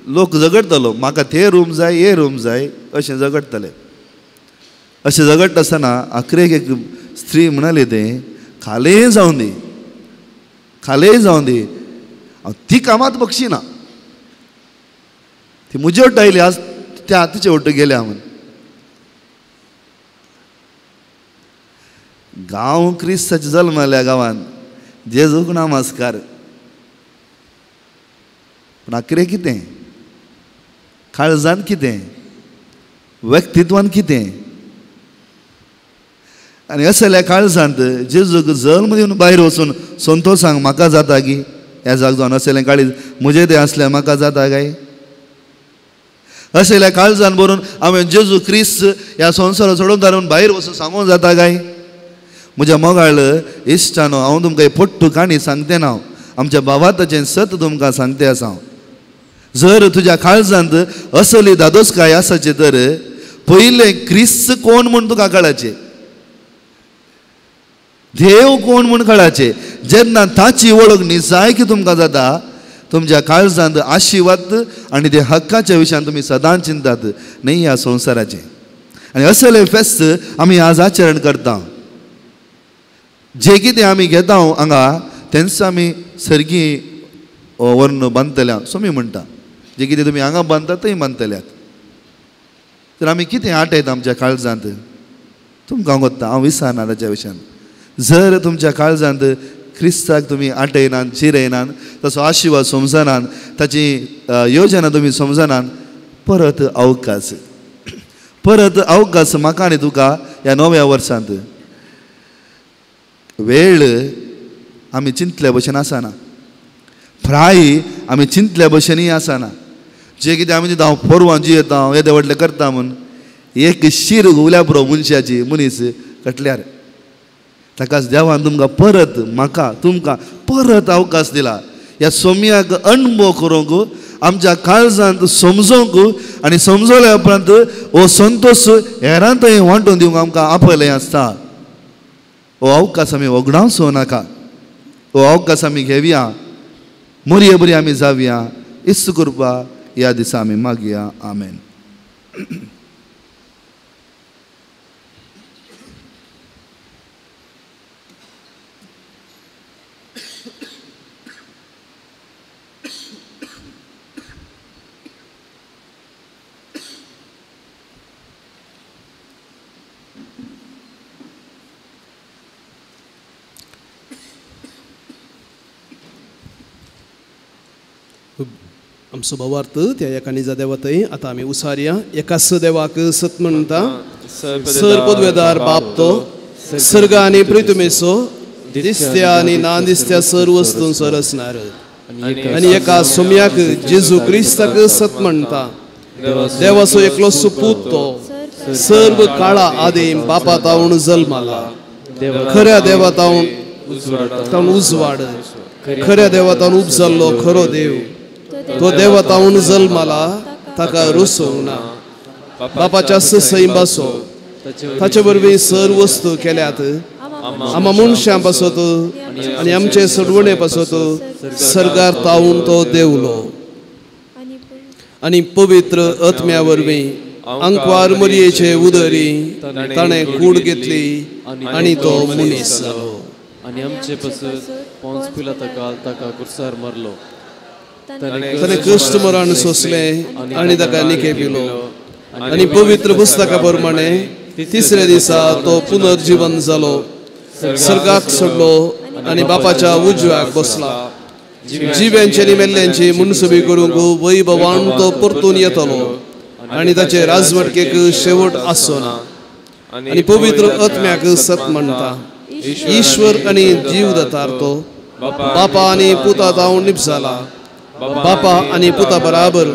लोक झगडटलो, म्हाका ते रूम जाय, हे रूम जाय, अशें झगडटले. अशें झगडटा आसतना आखरेक एक स्त्री म्हणाली, तें खालें जावं दी, खालें जावं दी, हांव ती कामात बक्षिना, ती म्हजे वट्ट आयली, आज त्या तिचे वट्ट गेल्या म्हूण. गांव क्रिस्ताचे जल्मल्या गांवान जेजूक नमस्कार, पूण आखरे कितें? काळजान कितें? व्यक्तित्वान कितें? आनी असल्या काळजांत जेजूक जल्म दिवन भायर वचून संतोशांक म्हाका जाता की ह्या जाग जावन असलें काळीज म्हजें तें आसलें म्हाका जाता काय? असल्या काळजान भरून हांवें जेजू क्रिस्त ह्या संवसाराक सोडून धाडून भायर वचून सांगूंक जाता काय? म्हज्या मोगाळ इश्टानो, हांव तुमकां पट्टू काणी सांगते ना, आमच्या भावाताचें सत तुमकां सांगते आसा. हांव जर तुज्या काळजांत असली धादोसकाय आसाची तर पयलें क्रिस्त कोण म्हूण तुका कळाचें, देव कोण म्हूण कळाचें. जेन्ना ताची वळख निजायकी तुमकां जाता, तुमच्या काळजांत आशिर्वाद आनी ते हक्काच्या विशयान तुमी सदांच चिंतात न्ही ह्या संवसाराचें. आनी असलें फेस्त आमी आज आचरण करता. जे कितें आमी घेता हांगा तेंच आमी सर्गी व्हरून बांदतल्या सोमी म्हणटा, जे कितें तुमी हांगा बांदता थंय बांदतल्यात. तर आमी कितें आटयता आमच्या काळजांत तुमकां वता हांव विसरना ताच्या विशयान. जर तुमच्या काळजांत क्रिस्ताक तुमी आटयनात, जिरयनात, ताचो आशिर्वाद समजनात, ताची योजना तुमी समजनात, परत अवकाश, परत अवकाश म्हाका आनी तुका ह्या नव्या वर्सांत. वेळ आमी चिंतल्या भशेन आसना, फ्राय आमी चिंतल्या भशेनूय आसना. जे कितें आमी चिंता हांव पोरवां जियेता, हांव येदें व्हडलें करता म्हूण, एक शीर घुंवल्या पुरो मनशाची, मनीस कटल्यार. ताकाच देवान तुमकां परत, म्हाका तुमकां परत अवकाश दिला ह्या सोम्याक अणभव करूंक, आमच्या काळजांत समजोवंक आनी समजल्या उपरांत हो संतोश हेरां थंय वांटून दिवंक आमकां आपयलें आसता. हो अवकाश आमी वगडावचो नाका, हो अवकाश आमी घेवया, मोरये बरी आमी जावया. इत्स करपा ह्या दिसा आमी मागया. आमेन. आमचो भावार्थ त्या एका निजा देवातय आतां आमी उसारया. एकाच देवाक सत म्हणटा, सर पदवेदार बाप तो सर्ग आनी पृथ्वीचो दिसत्या आनी ना दिसत्या सर वस्तूंचो रचणार आनी एका सोम्याक जेजू क्रिस्ताक सत म्हणटा, देवाचो एकलो सुपूत तो सर्व काळा आदीं बापा तावन जल्माला, खऱ्या देवा तावन उजवाड, खऱ्या देवा तावन उपजल्लो खरो देव, तो देवा तावन जल्माला, ताका रुसोवंक ना, बापाच्या सैंबासो, ताचे वरवीं सर्व वस्तू केल्यात, आमा मनशां पासत आनी आमचे सडवणे पासत सर्गार तावन तो देवलो, आनी पवित्र आत्म्या वरवीं अंकवार मरयेचे उदरी ताणें कूड घेतली आनी तो मनीस जालो, आनी आमचे पासत पोन्स पिलाता ताका कुर्सार मारलो, ताणें कश्ट मरण सोंसलें आनी ताका निके पिलो, आनी पवित्र पुस्तका प्रमाणे तिसऱ्या दिसा तो पुनर्जीवन जालो, सर्गाक सोडलो आनी बापाच्या उजव्याक बसला, जिव्यांची आनी मेल्ल्यांची मुनसबी करूंक वैभवान तो परतून येतलो आनी ताचे राजवटकेक शेवट आसचो ना, आनी पवित्र आत्म्याक सत म्हणटा, ईश्वर आनी जीव दातार तो बापा आनी पुता जावन निपजाला, बापा आनी पुता बराबर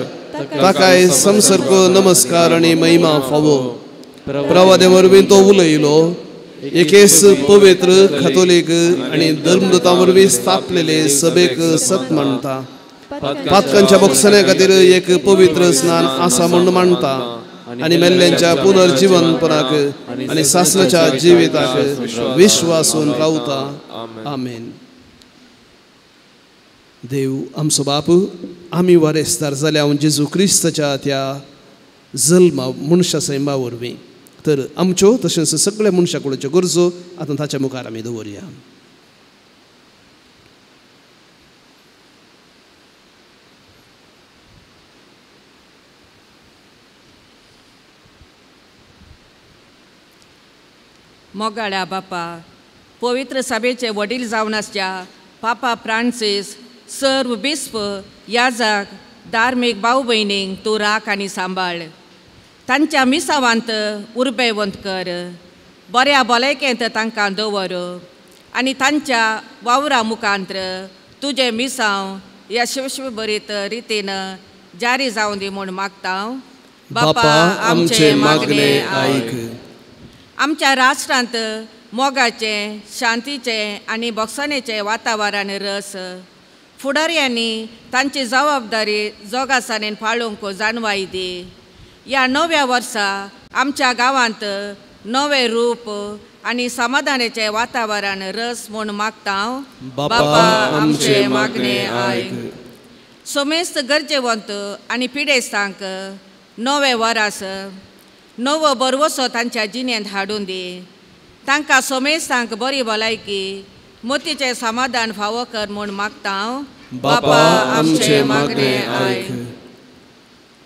ताकाय संसर्ग नमस्कार आनी महिमा फावो. प्रवादे वरवीं तो उलयलो, एकेच पवित्र खातोलीक आनी धर्मदूतां वरवीं स्थापलेले सभेक सत म्हणटा, पातकांच्या बोगसण्या खातीर एक पवित्र स्नान आसा म्हूण मानता, आनी मेल्ल्यांच्या पुनर्जीवनपणाक आनी सासणाच्या जिविताक विश्वासून रावता. आमेन. देव आमचो बाप, आमी वारेसदार जाल्या जेजू क्रिस्ताच्या त्या जल्मा मनशा सैमा वरवीं, तर आमच्यो तशेंच सगळ्या मनशा कुळाच्यो गरजो आतां ताच्या मुखार आमी दवरया. मोगाळ्या बापा, पवित्र सभेचे वडील जावन आसच्या पापा फ्रांसीस, सर्व बिस्प, याजक, धार्मीक भाव भयणींक तूं राख आनी सांबाळ, तांच्या मिसावांत उर्बेवंत कर, बऱ्या भलायकेंत तांकां दवर आनी तांच्या वावरा मुखांत्र तुजें मिसांव यशस्वीभरीत रितीन जारी जावं दी म्हूण मागता. बापा आमचें मागणें आयक. आमच्या राष्ट्रांत मोगाचें, शांतीचें आनी भोगसणेचें वातावरण रस, फुडाऱ्यांनी तांची जबाबदारी जोगासाणेन पाळूंक जाणवाय दी. ह्या नव्या वर्सा आमच्या गांवांत नवें रूप आनी समाधानाचें वातावरण रस म्हूण मागता. बापा आमचें मागणें आयक. समेस्त गरजेवंत आनी पिडेस्तांक नवें वरास, नवो बरवसो तांच्या जिणेंत हाडून दी. तांकां समेस्तांक बरी भलायकी, मतीचें समाधान फावो कर म्हूण मागता. बापा आमचें मागणें आयक.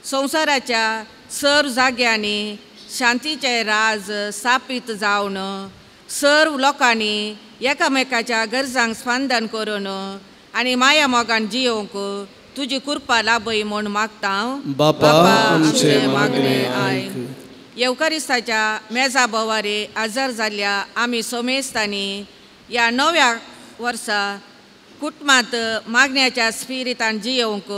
संवसाराच्या सर्व जाग्यांनी शांतीचें राज स्थापीत जावन सर्व लोकांनी एकामेकाच्या गरजांक स्पंदन करून आनी माया मोगान जियोवंक तुजी कृपा लाभय म्हूण मागता. बापा आमचें मागणें आयक. येवकारिस्ताच्या मेजा भोवारी आजार जाल्ल्या आमी सोमेस्तांनी ह्या नव्या वर्सा कुटुंबांत मागण्याच्या स्पिरितान जियोवंक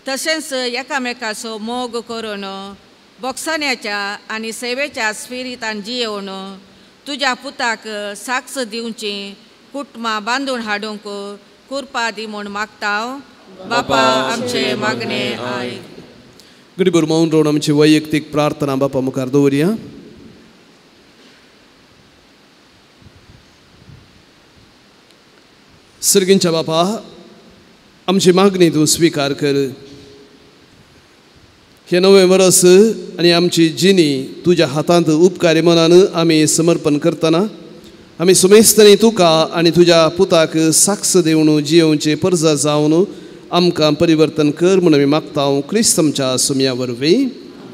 तशेंच एकामेकाचो मोग करून बोगसण्याच्या आनी सेवेच्या स्पिरितान जियोवन तुज्या पुताक साक्ष दिवची कुटुंबां बांदून हाडूंक कृपा दी म्हूण मागता. बापा आमचें मागणें आयक. गडीभर मौन रावन आमची वैयक्तीक प्रार्थना बापा मुखार दवरया. सर्गींच्या बापा, आमची मागणी तूं स्विकार कर. हें नवें वरस आनी आमची जिणी तुज्या हातांत उपकारी मनान आमी समर्पण करतना आमी सुमेस्तांनी तुका आनी तुज्या पुताक साक्ष दिवन जियोवचे परजा जावन आमकां परिवर्तन कर म्हूण आमी मागता. क्रिस्त आमच्या सुमया वरवीं.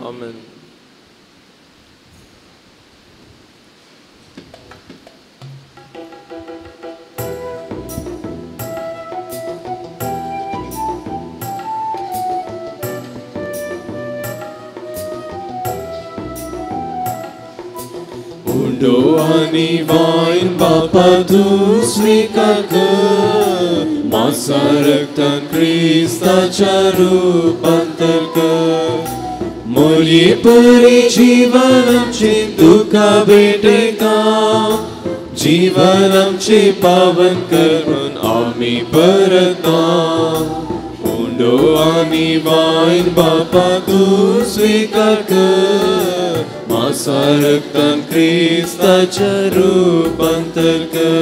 आमेन. आनी वायन बापा तूं स्विकार कर, मासा रक्तान क्रिस्ताच्या रुपांतर कर, मोरये परी जीवन आमचें तुका भेटयता जीवन आमचें पावन कर म्हूण आमी परता उंडो आनी वायन बापा तूं स्विकार कर मासा रक्तान क्रिस्ताच्या रुपांतर कर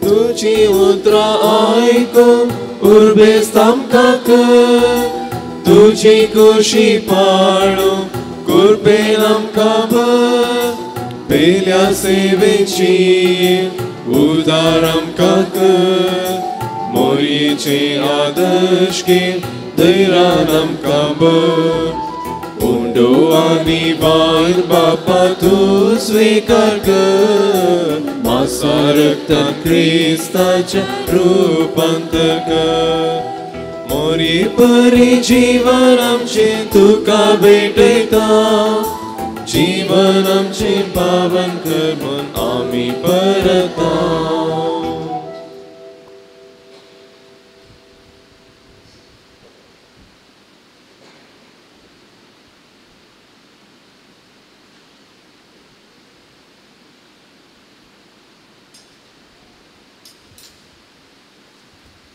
तुजी उतरां आयकून उर्बेस्त आमकां कर तुजी कुशी पाळूंक कृपेन आमकां भर पेल्या सेवेची उदार आमकां कर मोरयेचे आदर्श घेवन धैर्यान आमकां भर उंडो आनी वायन बापा तूं स्विकार कर मासा रक्तान क्रिस्ताचें रुपांतर कर मोरये परी जीवन आमचें तुका भेटयता जीवन आमचें पावन कर म्हूण आमी परता.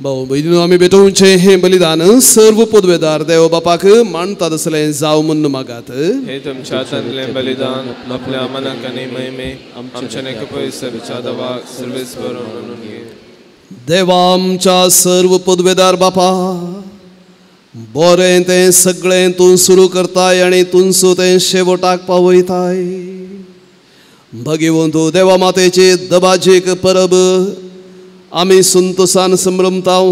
भाऊ भयणीनो आमी भेटोवचें हें बलिदान सर्व पदवेदार देव बापाक मानतात आसलें जावं म्हूण मागात. हे तुमच्या हातांतलें बलिदान आपल्या मनाक आनी महिमे आमच्या नेकपय सभेच्या दवाक सर्वेस बरोवन म्हणून घे. देवा आमच्या सर्व पदवेदार बापा, बरें तें सगळें तूं सुरू करताय आनी तुमचो तें शेवटाक पावयताय. भगवंत देवा मातेची दबाजीक परब आमी संतोसान संभ्रमताव.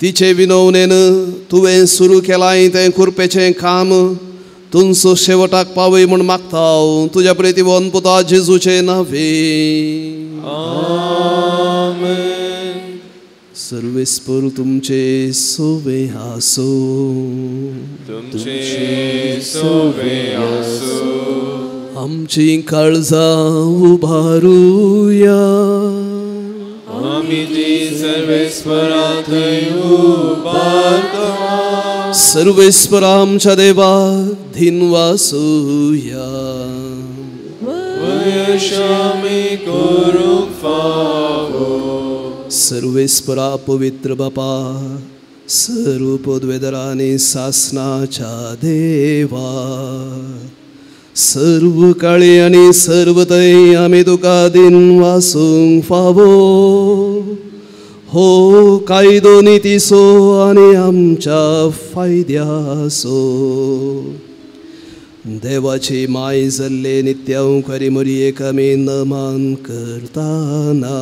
तिचे विनवणेन तुवें सुरू केलाय तें कुरपेचें काम तुमचो शेवटाक पावय म्हूण मागता. तुज्या प्रेतिवन पुता जेजूचे नांवे आमेन. सर्वेस्पर तुमचे सोवे आसूं. तुमचे सोवे आसूं. आमची काळजां उबारुया. आमी ती सर्वेस्परा थंय उबारता. सर्वेस्परा आमच्या देवा धिनवासुया. वयशामी करूंक फावो. सर्वेस्परा पवित्र बापा, सर्व पदवेदरांनी सासनाच्या देवा, सर्व काळी आनी सर्व थंय आमी तुका दिनवासूंक फावो. हो कायदो नितीचो आनी आमच्या फायद्याचो. देवाची माय जाल्ले नित्यांकारी मोरयेक आमी नमन करतना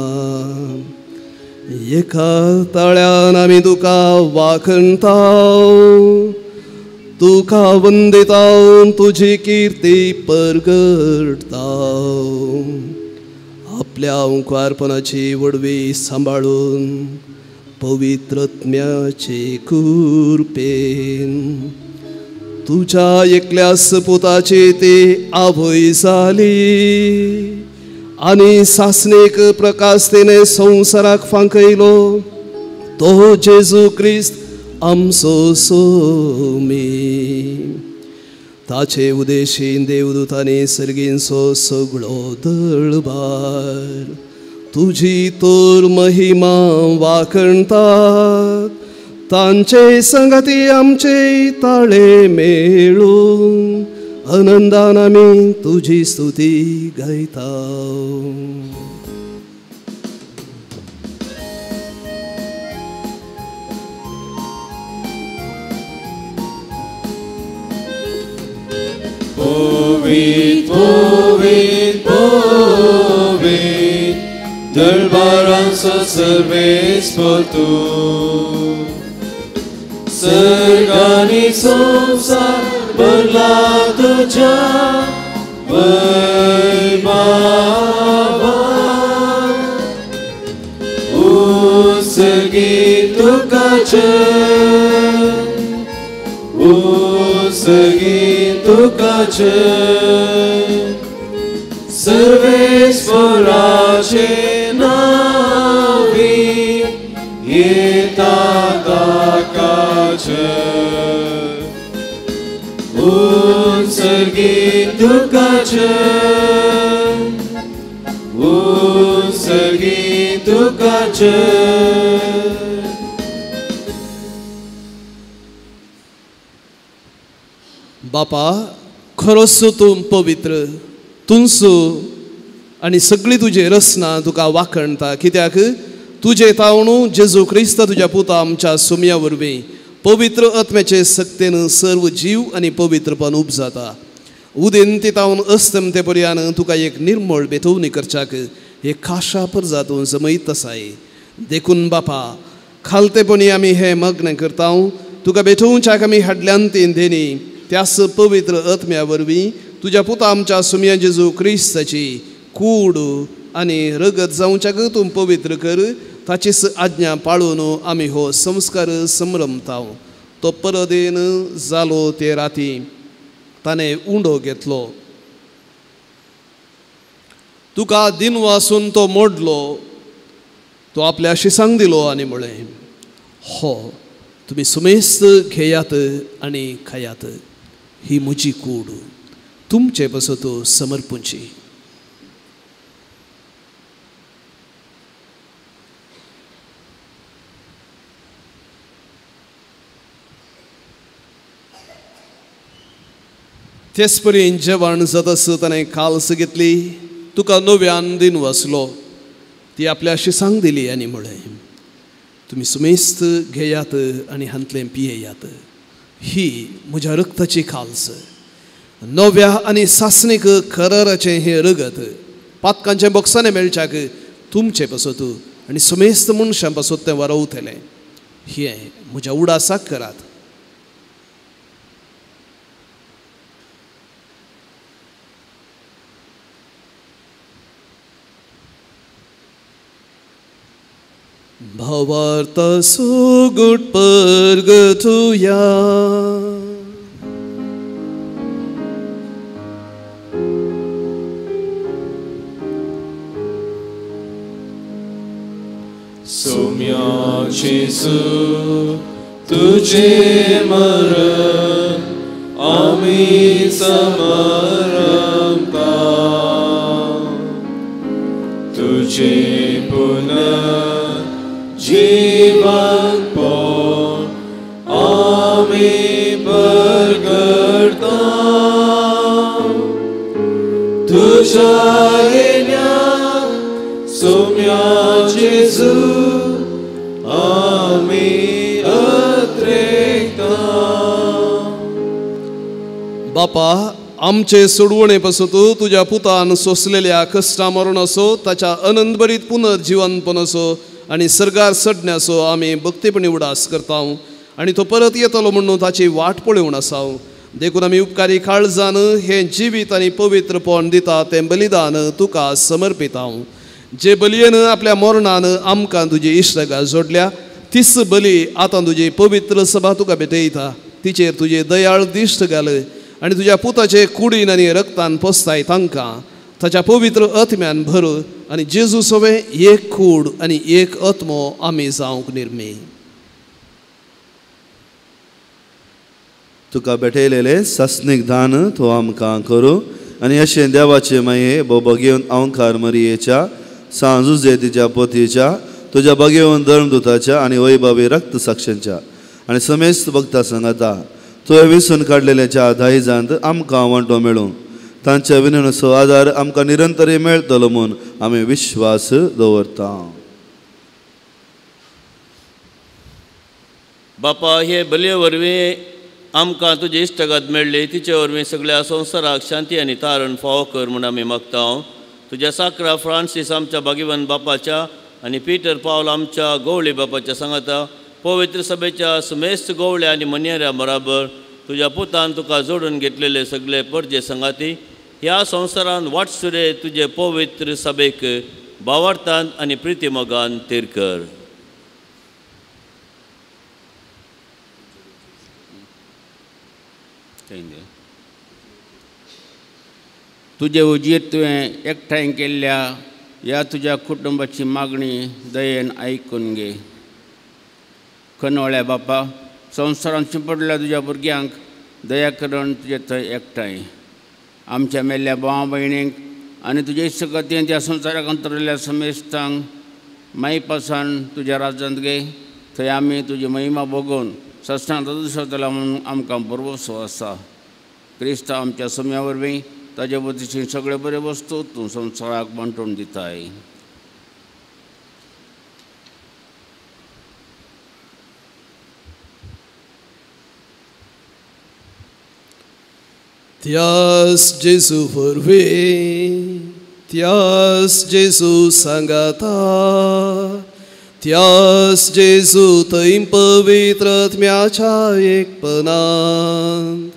एका ताळ्यान आमी तुका वाखणता, तुका वंदिता, तुजी किर्ती परगटता. आपल्या अंकुरपणाची वडवी सांबाळून पवित्रत्म्याचे कृपेन तुझ्या एकल्या सपुताची ती आवय जाली आनी सासणीक प्रकाश तिणें संवसाराक फांकयलो तो जेजू क्रिस्त आमचो सोमी. ताचे उदेशीन देवदूतांनी सर्गींचो सगळो दळबार तुजी तर महिमा वाखणतात. तांचे संगती आमचे ताळे मेळून आनंदान आमी तुजी स्तुती गायता. पवित्र पवित्र पवित्र दरबारांचो सर्वेस्पर तूं. सर्ग आनी संवसार भरला तुज्या वैभवान. उत्सर्गी तुका जय, उत्सर्गी तुका जय. सर्वेस्पराचे नांवी येता ताका जय. बापा खरोच तूं पवित्र तुंसू आनी सगळी तुजी रचना तुका वाखणता कित्याक तुजे तावणू जेजू क्रिस्त तुज्या पुता आमच्या सुमया वरवीं पवित्र आत्म्याचे सक्तेन सर्व जीव आनी पवित्रपण उपजाता. उदेंती तावन अस्तमते पर्यान तुका एक निर्मळ बेतोवणी करच्याक एक खाशा परजा तूं जमयत आसाय. देखून बापा खालतेपणी आमी हें मागणें करता तुका बेठोवच्याक आमी हाडल्यान तीन देणी त्यास पवित्र आत्म्या वरवीं तुज्या पुता आमच्या सुमया जेजू क्रिस्ताची कूड आनी रगत जावच्याक तूं पवित्र कर ताचीच आज्ञा पाळून आमी हो संस्कार संभ्रमता. तो परदेन जालो ते राती ताणें उंडो घेतलो तुका दिनवासून तो मोडलो तो आपल्या शिसांक दिलो आनी म्हळें हो तुमी सुमेस्त घेयात आनी खायात ही म्हजी कूड तुमचे पासत समर्पूंची. तेच परी जेवण जातास ताणें काल्स घेतली तुका नव्यान दिन वसलो ती आपल्या शिसांक दिली आनी म्हळें तुमी सुमेस्त घेयात आनी हांतलें पियेयात ही म्हज्या रक्ताची काल्स नव्या आनी सासणीक कराराचें हें रगत पातकांचें बोक्सांनी मेळच्याक तुमचे पासत आनी सुमेस्त मनशां पासत तें वरवतलें. हें म्हज्या उडासाक करात. भावार्थ सुगुट परगतुया. सोम्या जेजू तुझे मरण आमी समरता तुझे पुनः जीवन पण आमी परगटता तुझ्या येण्या सोम्या जेजू आमी अत्रेकता. बापा आमचे सोडवणे पासत तुज्या पुतान सोंसलेल्या कश्टा मरण असो ताच्या अनंतभरीत पुनर्जिवनपण असो आनी सर्गार चडण्याचो आमी भक्तीपणी उडास करता आनी तो परत येतलो म्हणून ताची वाट पळोवन आसा. देखून आमी उपकारी काळजान हें जिवीत आनी पवित्रपण दिता तें बलिदान तुका समर्पिता. जे बलयेन आपल्या मरणान आमकां तुजी इश्टगा जोडल्या तीच बली आतां तुजी पवित्र सभा तुका भेटयता. तिचेर तुजे दयाळ दिश्ट घाल आनी तुज्या पुताचे कुडीन आनी रक्तान पोसताय तांकां ताच्या पवित्र आत्म्यान भर आनी जेजू सवें एक कूड आनी एक आत्मो आमी जावंक निर्मी. तुका भेटयलेले सासणीक दान तूं आमकां करूं आनी अशें देवाचे माये भोगेवन अंकार मरियेच्या सांजुजे तिच्या पोतयेच्या तुज्या बगेवन धर्मदुताच्या आनी वैभवी रक्त साक्षांच्या आनी समेस्त भक्ता सांगाता तुवें विसून काडलेल्याच्या दायजांत आमकां वांटो मेळूं तांच्या विनवणेचो आदार आमकां निरंतर मेळटलो म्हूण आमी विश्वास दवरता. बापा हे बलये वरवीं आमकां तुजी इश्टगात मेळ्ळी तिचे वरवीं सगळ्या संवसाराक शांती आनी तारण फावो कर म्हूण आमी मागता. तुज्या साक्रा फ्रांसीस आमच्या भागीवन बापाच्या आनी पीटर पावल आमच्या गोवळी बापाच्या सांगाता पवित्र सभेच्या सुमेस्त गोवळ्या आनी मन्याऱ्या बराबर तुज्या पुतान तुका जोडून घेतलेले सगळे परजे सांगाती ह्या संवसारान वाटसुरे तुजे पवित्र सभेक भावार्थान आनी प्रितीमोगान तीर कर. तुजे उजीर तुवें एकठांय केल्ल्या ह्या तुज्या कुटुंबाची मागणी दयेन आयकून घे. खनवळ्या बापा संवसारांत शिंपडल्या तुज्या भुरग्यांक दया करून तुजे थंय एकठांय आमच्या मेल्ल्या भावा भयणींक आनी तुजे इत्सगतीन त्या संवसाराक अंतरलेल्या समेस्तांक माईपासान तुज्या राज्यांत घे थंय आमी तुजी महिमा भोगून सस्नांत दुसरतला म्हणून आमकां भरवसो आसा. क्रिस्त आमच्या सम्या वरवीं ताजे वतीन सगळे बरे वस्तू तूं संवसाराक वांटून दिताय. त्यास जेजू वरवीं, त्यास जेजू सांगाता, त्यास जेजू थंय पवित्र आत्म्याच्या एकपणांत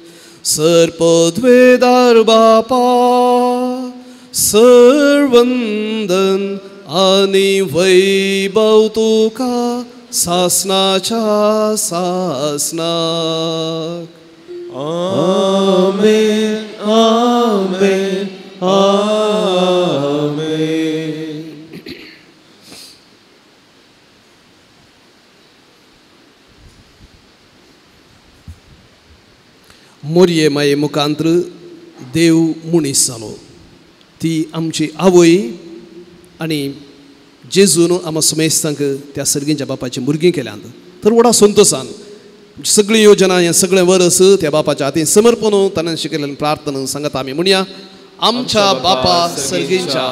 सर्पद्वेदार बापा सर्वंदन आनी वैभव तुका सासनाच्या सासनाक. आमेन आमेन आमेन. मोरये माये मुखांत्र देव मनीस जालो. ती आमची आवय आनी जेजून आमकां समेस्तांक त्या सर्गींच्या बापाची भुरगीं केल्यांत. तर व्हडा संतोसान सगळी योजना हें सगळें वरस त्या बापाच्या हातीन समर्पण ताणें शिकयल्ल्यान प्रार्थना सांगता आमी म्हणया. आमच्या बापा सर्गींच्या,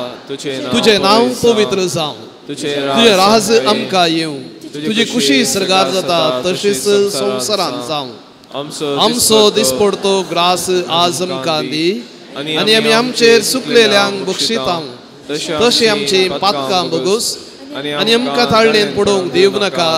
तुजें नांव पवित्र जावं, तुजें राज आमकां येवं, तुजी खुशी सर्गार जाता तशीच संवसारांत जावं. आमचो दिसपडतो ग्रास आज आमकां दी आनी आमी आमचेर सुकलेल्यांक बक्षितां तशें आमची पातकां बगूस आनी आमकां ताळणेन पडोवंक दिवं नाका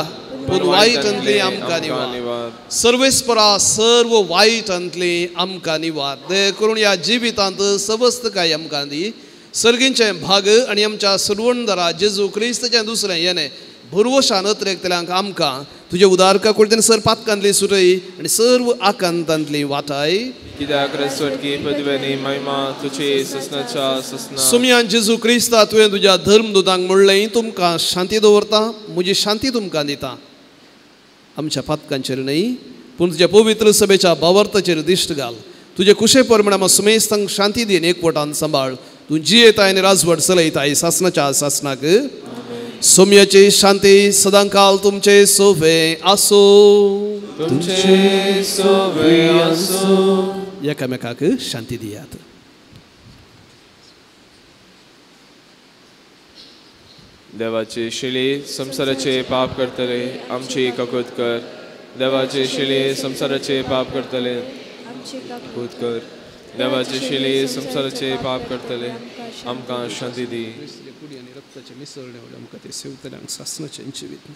पूण वायटांतली आमकां निवार. सर्वेस्परा सर्व वायटांतली आमकां निवार. दया करून ह्या जिवितांत सवस्तकाय आमकां दी. सर्गींचें भाग आनी आमच्या सर्वणदारा जेजू क्रिस्ताचें दुसरें येणें भरवशान अत्रेकतल्यांक आमकां तुजे उदारका कुळतेन सर पातकांतली सुरय आनी सर्व आकांतांतली वाटाय. कित्याक रस्वटकी पदवेनी महिमा तुजी ससनाच्या ससना. सुमयान जेजू क्रिस्ता तुवें तुज्या धर्मदूतांक म्हणलें तुमकां शांती दवरता, म्हजी शांती तुमकां दिता. आमच्या पातकांचेर न्हय पूण तुज्या पवित्र सभेच्या भावार्थाचेर दिश्ट घाल. तुजे कुशे प्रमाणे आमकां सुमेस्तांक शांती दी आनी एकवटान सांबाळ. तूं जियेताय आनी राजवट चलयताय सासनाच्या सासनाक. सोम्याची शांती सदांकाल तुमचे सोवे आसूं. तुमचे सोवे आसूं. एकामेकाक शांती दियात. देवाचे शिले संवसाराचे पाप करतले आमची काकूत कर. देवाचे शिले संवसाराचे पाप करतले काकूत कर. देवाचे शिले संवसाराचे पाप करतले आमकां शांती दी. रक्ताचें मिसळणे आमकां ते सेवतल्यांक सासनाचें जिवीत.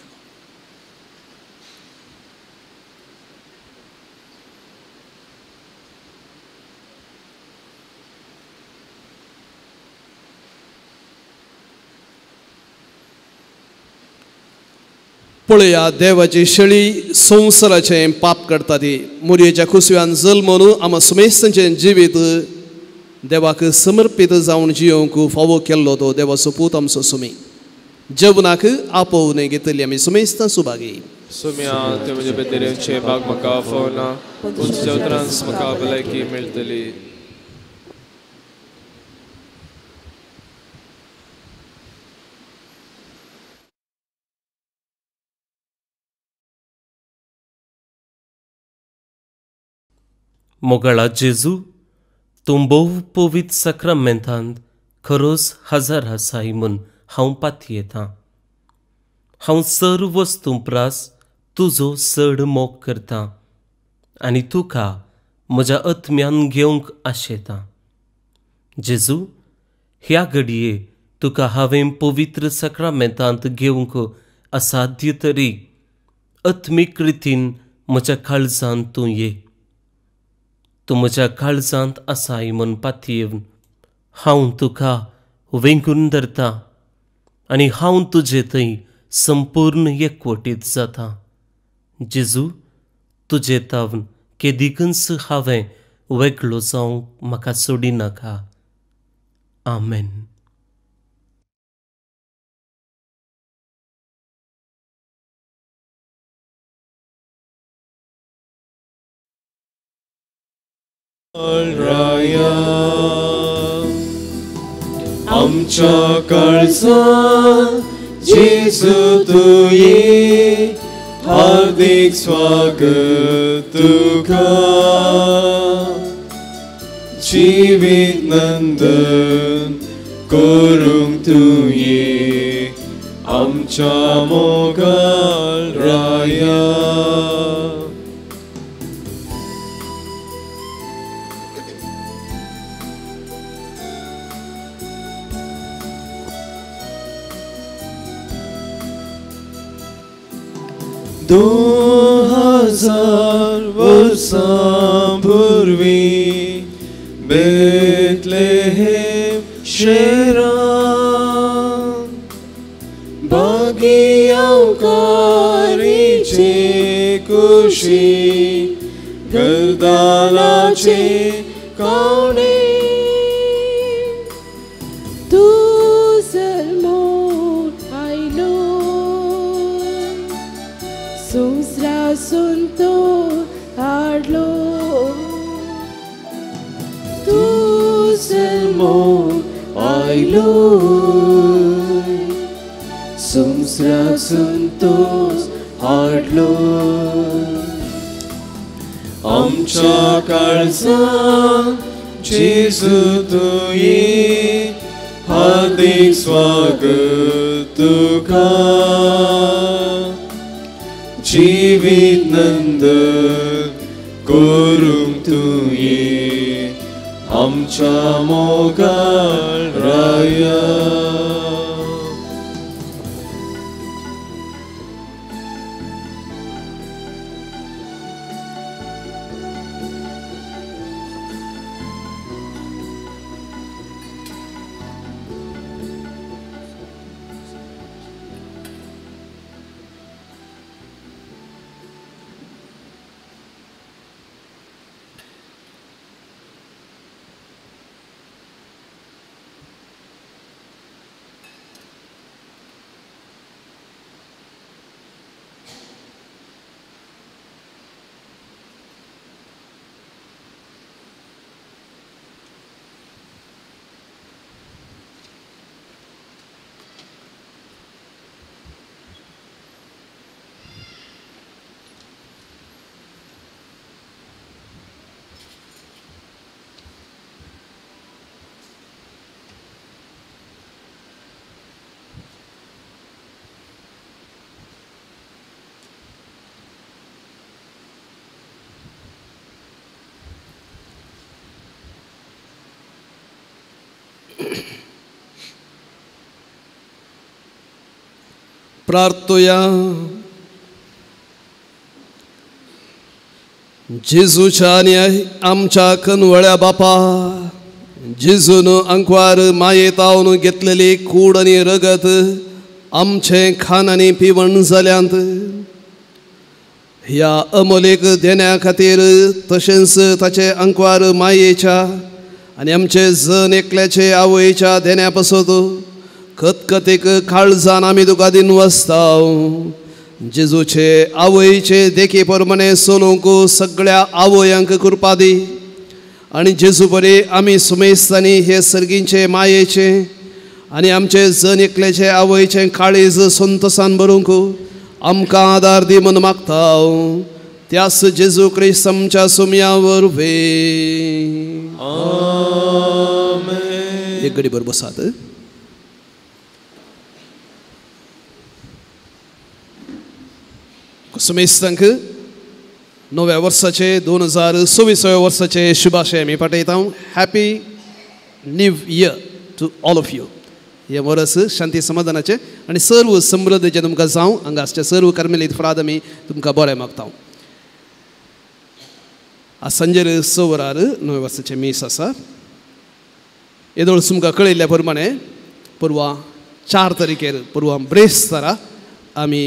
पळया देवाची शेळी संवसाराचें पाप करता ती. मोरयेच्या कुसव्यान जल्मून आमकां सुमेस्तांचें जिवीत देवाक समर्पीत जावन जियोवंक फावो केल्लो तो देवाचो पूत आमचो सुमी. जेवणाक आपोवणें घेतली आमी सुमेस्तां सुभागी. सुम्या ते म्हजे बेदेरेचे बाग म्हाका फावना पूण तुज्या उतरान म्हाका भलायकी मेळटली. मोगाळा जेजू, तूं भोव पवित्र साक्रामेंतांत खरोच हजर आसाय म्हूण हांव पातयेतां. हांव सर्व वस्तूं प्रास तुजो चड मोग करतां आनी तुका म्हज्या आत्म्यान घेवंक आशेतां. जेजू, ह्या घडये तुका हांवें पवित्र साक्रामेंतांत घेवंक असाध्य तरी आत्मीक रितीन म्हज्या काळजांत तूं ये. तूं म्हज्या काळजांत आसाय म्हूण पातयेवन हांव तुका वेंगून धरतां आनी हांव तुजे थंय संपूर्ण एकवटीत जाता. जेजू, तुजे तावन केदिकूच हांवें वेगळो जावंक म्हाका सोडिनाका. आमेन. राया आमच्या काळजांत जेजू तुये हार्दिक स्वागत तुका जिवीत नंदन करूंक तुये आमच्या मोगाळ राया. 2000 वर्सां पूर्वी बेथलेहेम शहरांत भाग्यवकारीचे कुशी गर्दानाचे कवणे तूं जल्मून आयलो संवसारासून तूं हाडलो तूं जल्मून आयलो संवसारासून तूं हाडलो आमच्या काळजांत जेजू तुये हार्दिक स्वागत तुका जिवीत नंदन करूंक तुये आमच्या मोगाळ राया. प्रार्थोया. जेजूच्या आनी आमच्या कनवळ्या बापा जेजून अंकवार मायेतावन घेतलेली कूड आनी रगत आमचें खाण आनी पिवण जाल्यांत. ह्या अमोलेक देण्या खातीर तशेंच ताचे अंकवार मायेच्या आनी आमचे जण एकल्याचे आवयच्या देण्या पासत खतखतीक काळजान आमी तुका दिन वसताव. जेजूचे आवयचे देखी प्रमाणे चलूंक सगळ्या आवयांक कृपा दी आनी जेजू बरे आमी सुमेस्तांनी हे सर्गींचे मायेचे आनी आमचे जण एकल्याचे आवयचे काळीज संतोसान भरूंक आमकां आदार दी म्हूण मागताव. त्यास जेजू क्रिस्त आमच्या सुमया वरवीं. आमेन. एक घडी बरोबर बसात. सुमेस्तांक नव्या वर्साचे 2026 वर्साचे शुभाशय आमी पाठयता. Happy new year to all of you. हें वर्स शांती समाधानाचें आनी सर्व समृद्धीचें तुमकां जावं. हांगा आसचे सर्व कार्मेलीत फ्राद आमी तुमकां बरें मागता. आज सांजेर 6 वरार नव्या वर्साचें मीस आसा. येदोळ तुमकां कळयल्ल्या प्रमाणे परवां 4 तारखेर परवां ब्रेस्तारा आमी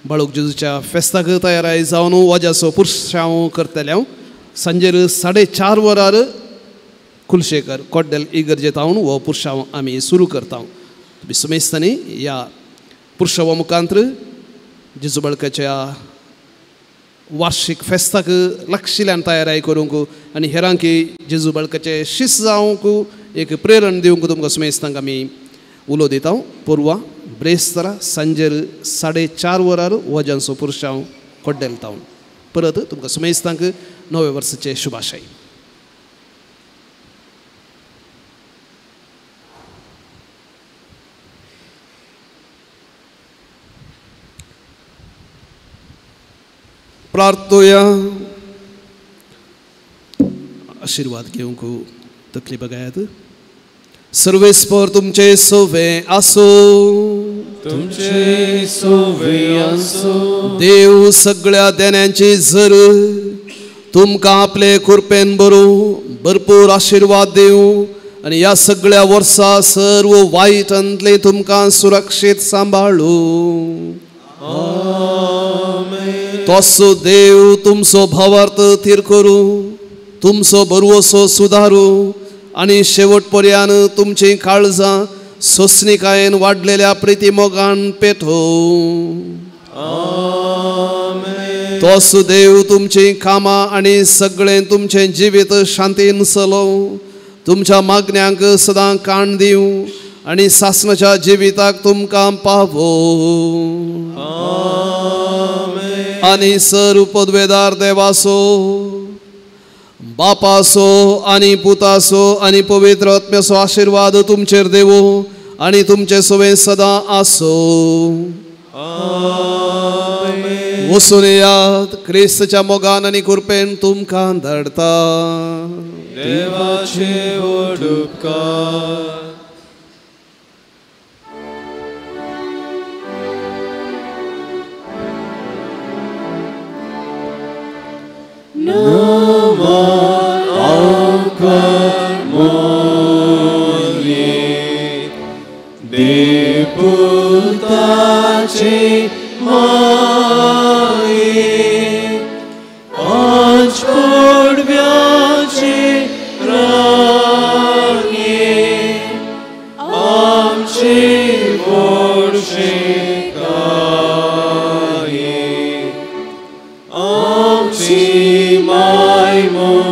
बाळूक जेजूच्या फेस्ताक तयाराय जावन वाज्याचो पुरशांव करतले. हांव सांजेर 4:30 वरार कुलशेखर कोड्डेल इगर्जेंत हांव हो पुरशांव आमी सुरू करता. तुमी सुमेस्तांनी ह्या पुरशांवा मुखांत्र जेजू बाळकाच्या वार्षिक फेस्ताक लागशिल्ल्यान तयाराय करूंक आनी हेरांकी जेजू बाळकाचे शिस्त जावंक एक प्रेरण दिवंक तुमकां सुमेस्तांक आमी उलो दिता पोरवा ब्रेस्तारा सांजेर 4:30 वरार वजांचो पुरशांव कोड्डेलता. परत तुमकां सुमेस्तांक नव्या वर्साचे शुभाशय. प्रार्थोया. आशीर्वाद घेवंक तकली बघायात. सर्वेस्पर तुमचे सोवे आसो, तुमचे सोवे आसो. देव सगळ्या देण्यांची जर तुमकां आपले कृपेन बरू भरपूर आशीर्वाद दिवं आनी ह्या सगळ्या वर्सा सर्व वायटांतले तुमकां सुरक्षीत सांबाळू. तसो देव तुमचो भावार्थ थीर करूं, तुमचो बरवसो सुदारू आनी शेवट पर्यान तुमची काळजां सोसणिकायेन वाडलेल्या प्रिती मोगान पेटोवं. तसो देव तुमची कामां आनी सगळें तुमचें जिवीत शांतीन चलोवं, तुमच्या मागण्यांक सदां काण दिवं आनी सासणाच्या जिविताक तुमकां पावोवं. आनी सर पदवेदार देवासो बापासो आनी पुतासो आनी पवित्र आत्म्याचो आशिर्वाद तुमचेर देवो आनी तुमचे सवे सदां आसो. वसून यात क्रिस्तच्या मोगान आनी कृपेन तुमकां धाडता. देवाचे व्हड उपकार. नमः आंकर मोरये देवपुताचे माये आज पडव्याचे राणये आमचे वर्षे काये आमची माय म्हूण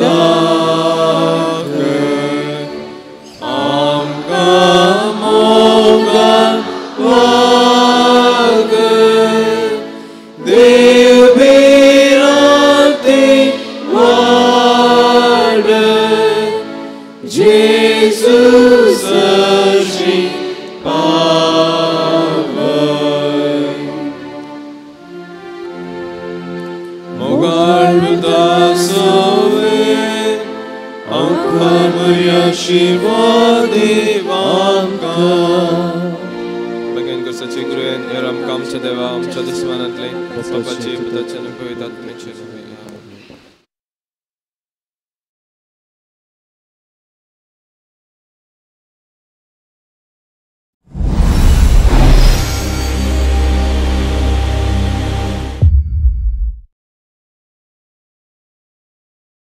दाखय आमकां मोगान वागय देव भिरांती वाडय जेजू सरशी पावय. मोगाळ दासोवे आमकां बरी आशीर्वाद देव आमकां. बगेन करसाचे गृहेन ह्या आमकां आमच्या देवा आमच्या दुस्मानांतले बापाचे पुताचे आनी पवित्र आत्म्याचे.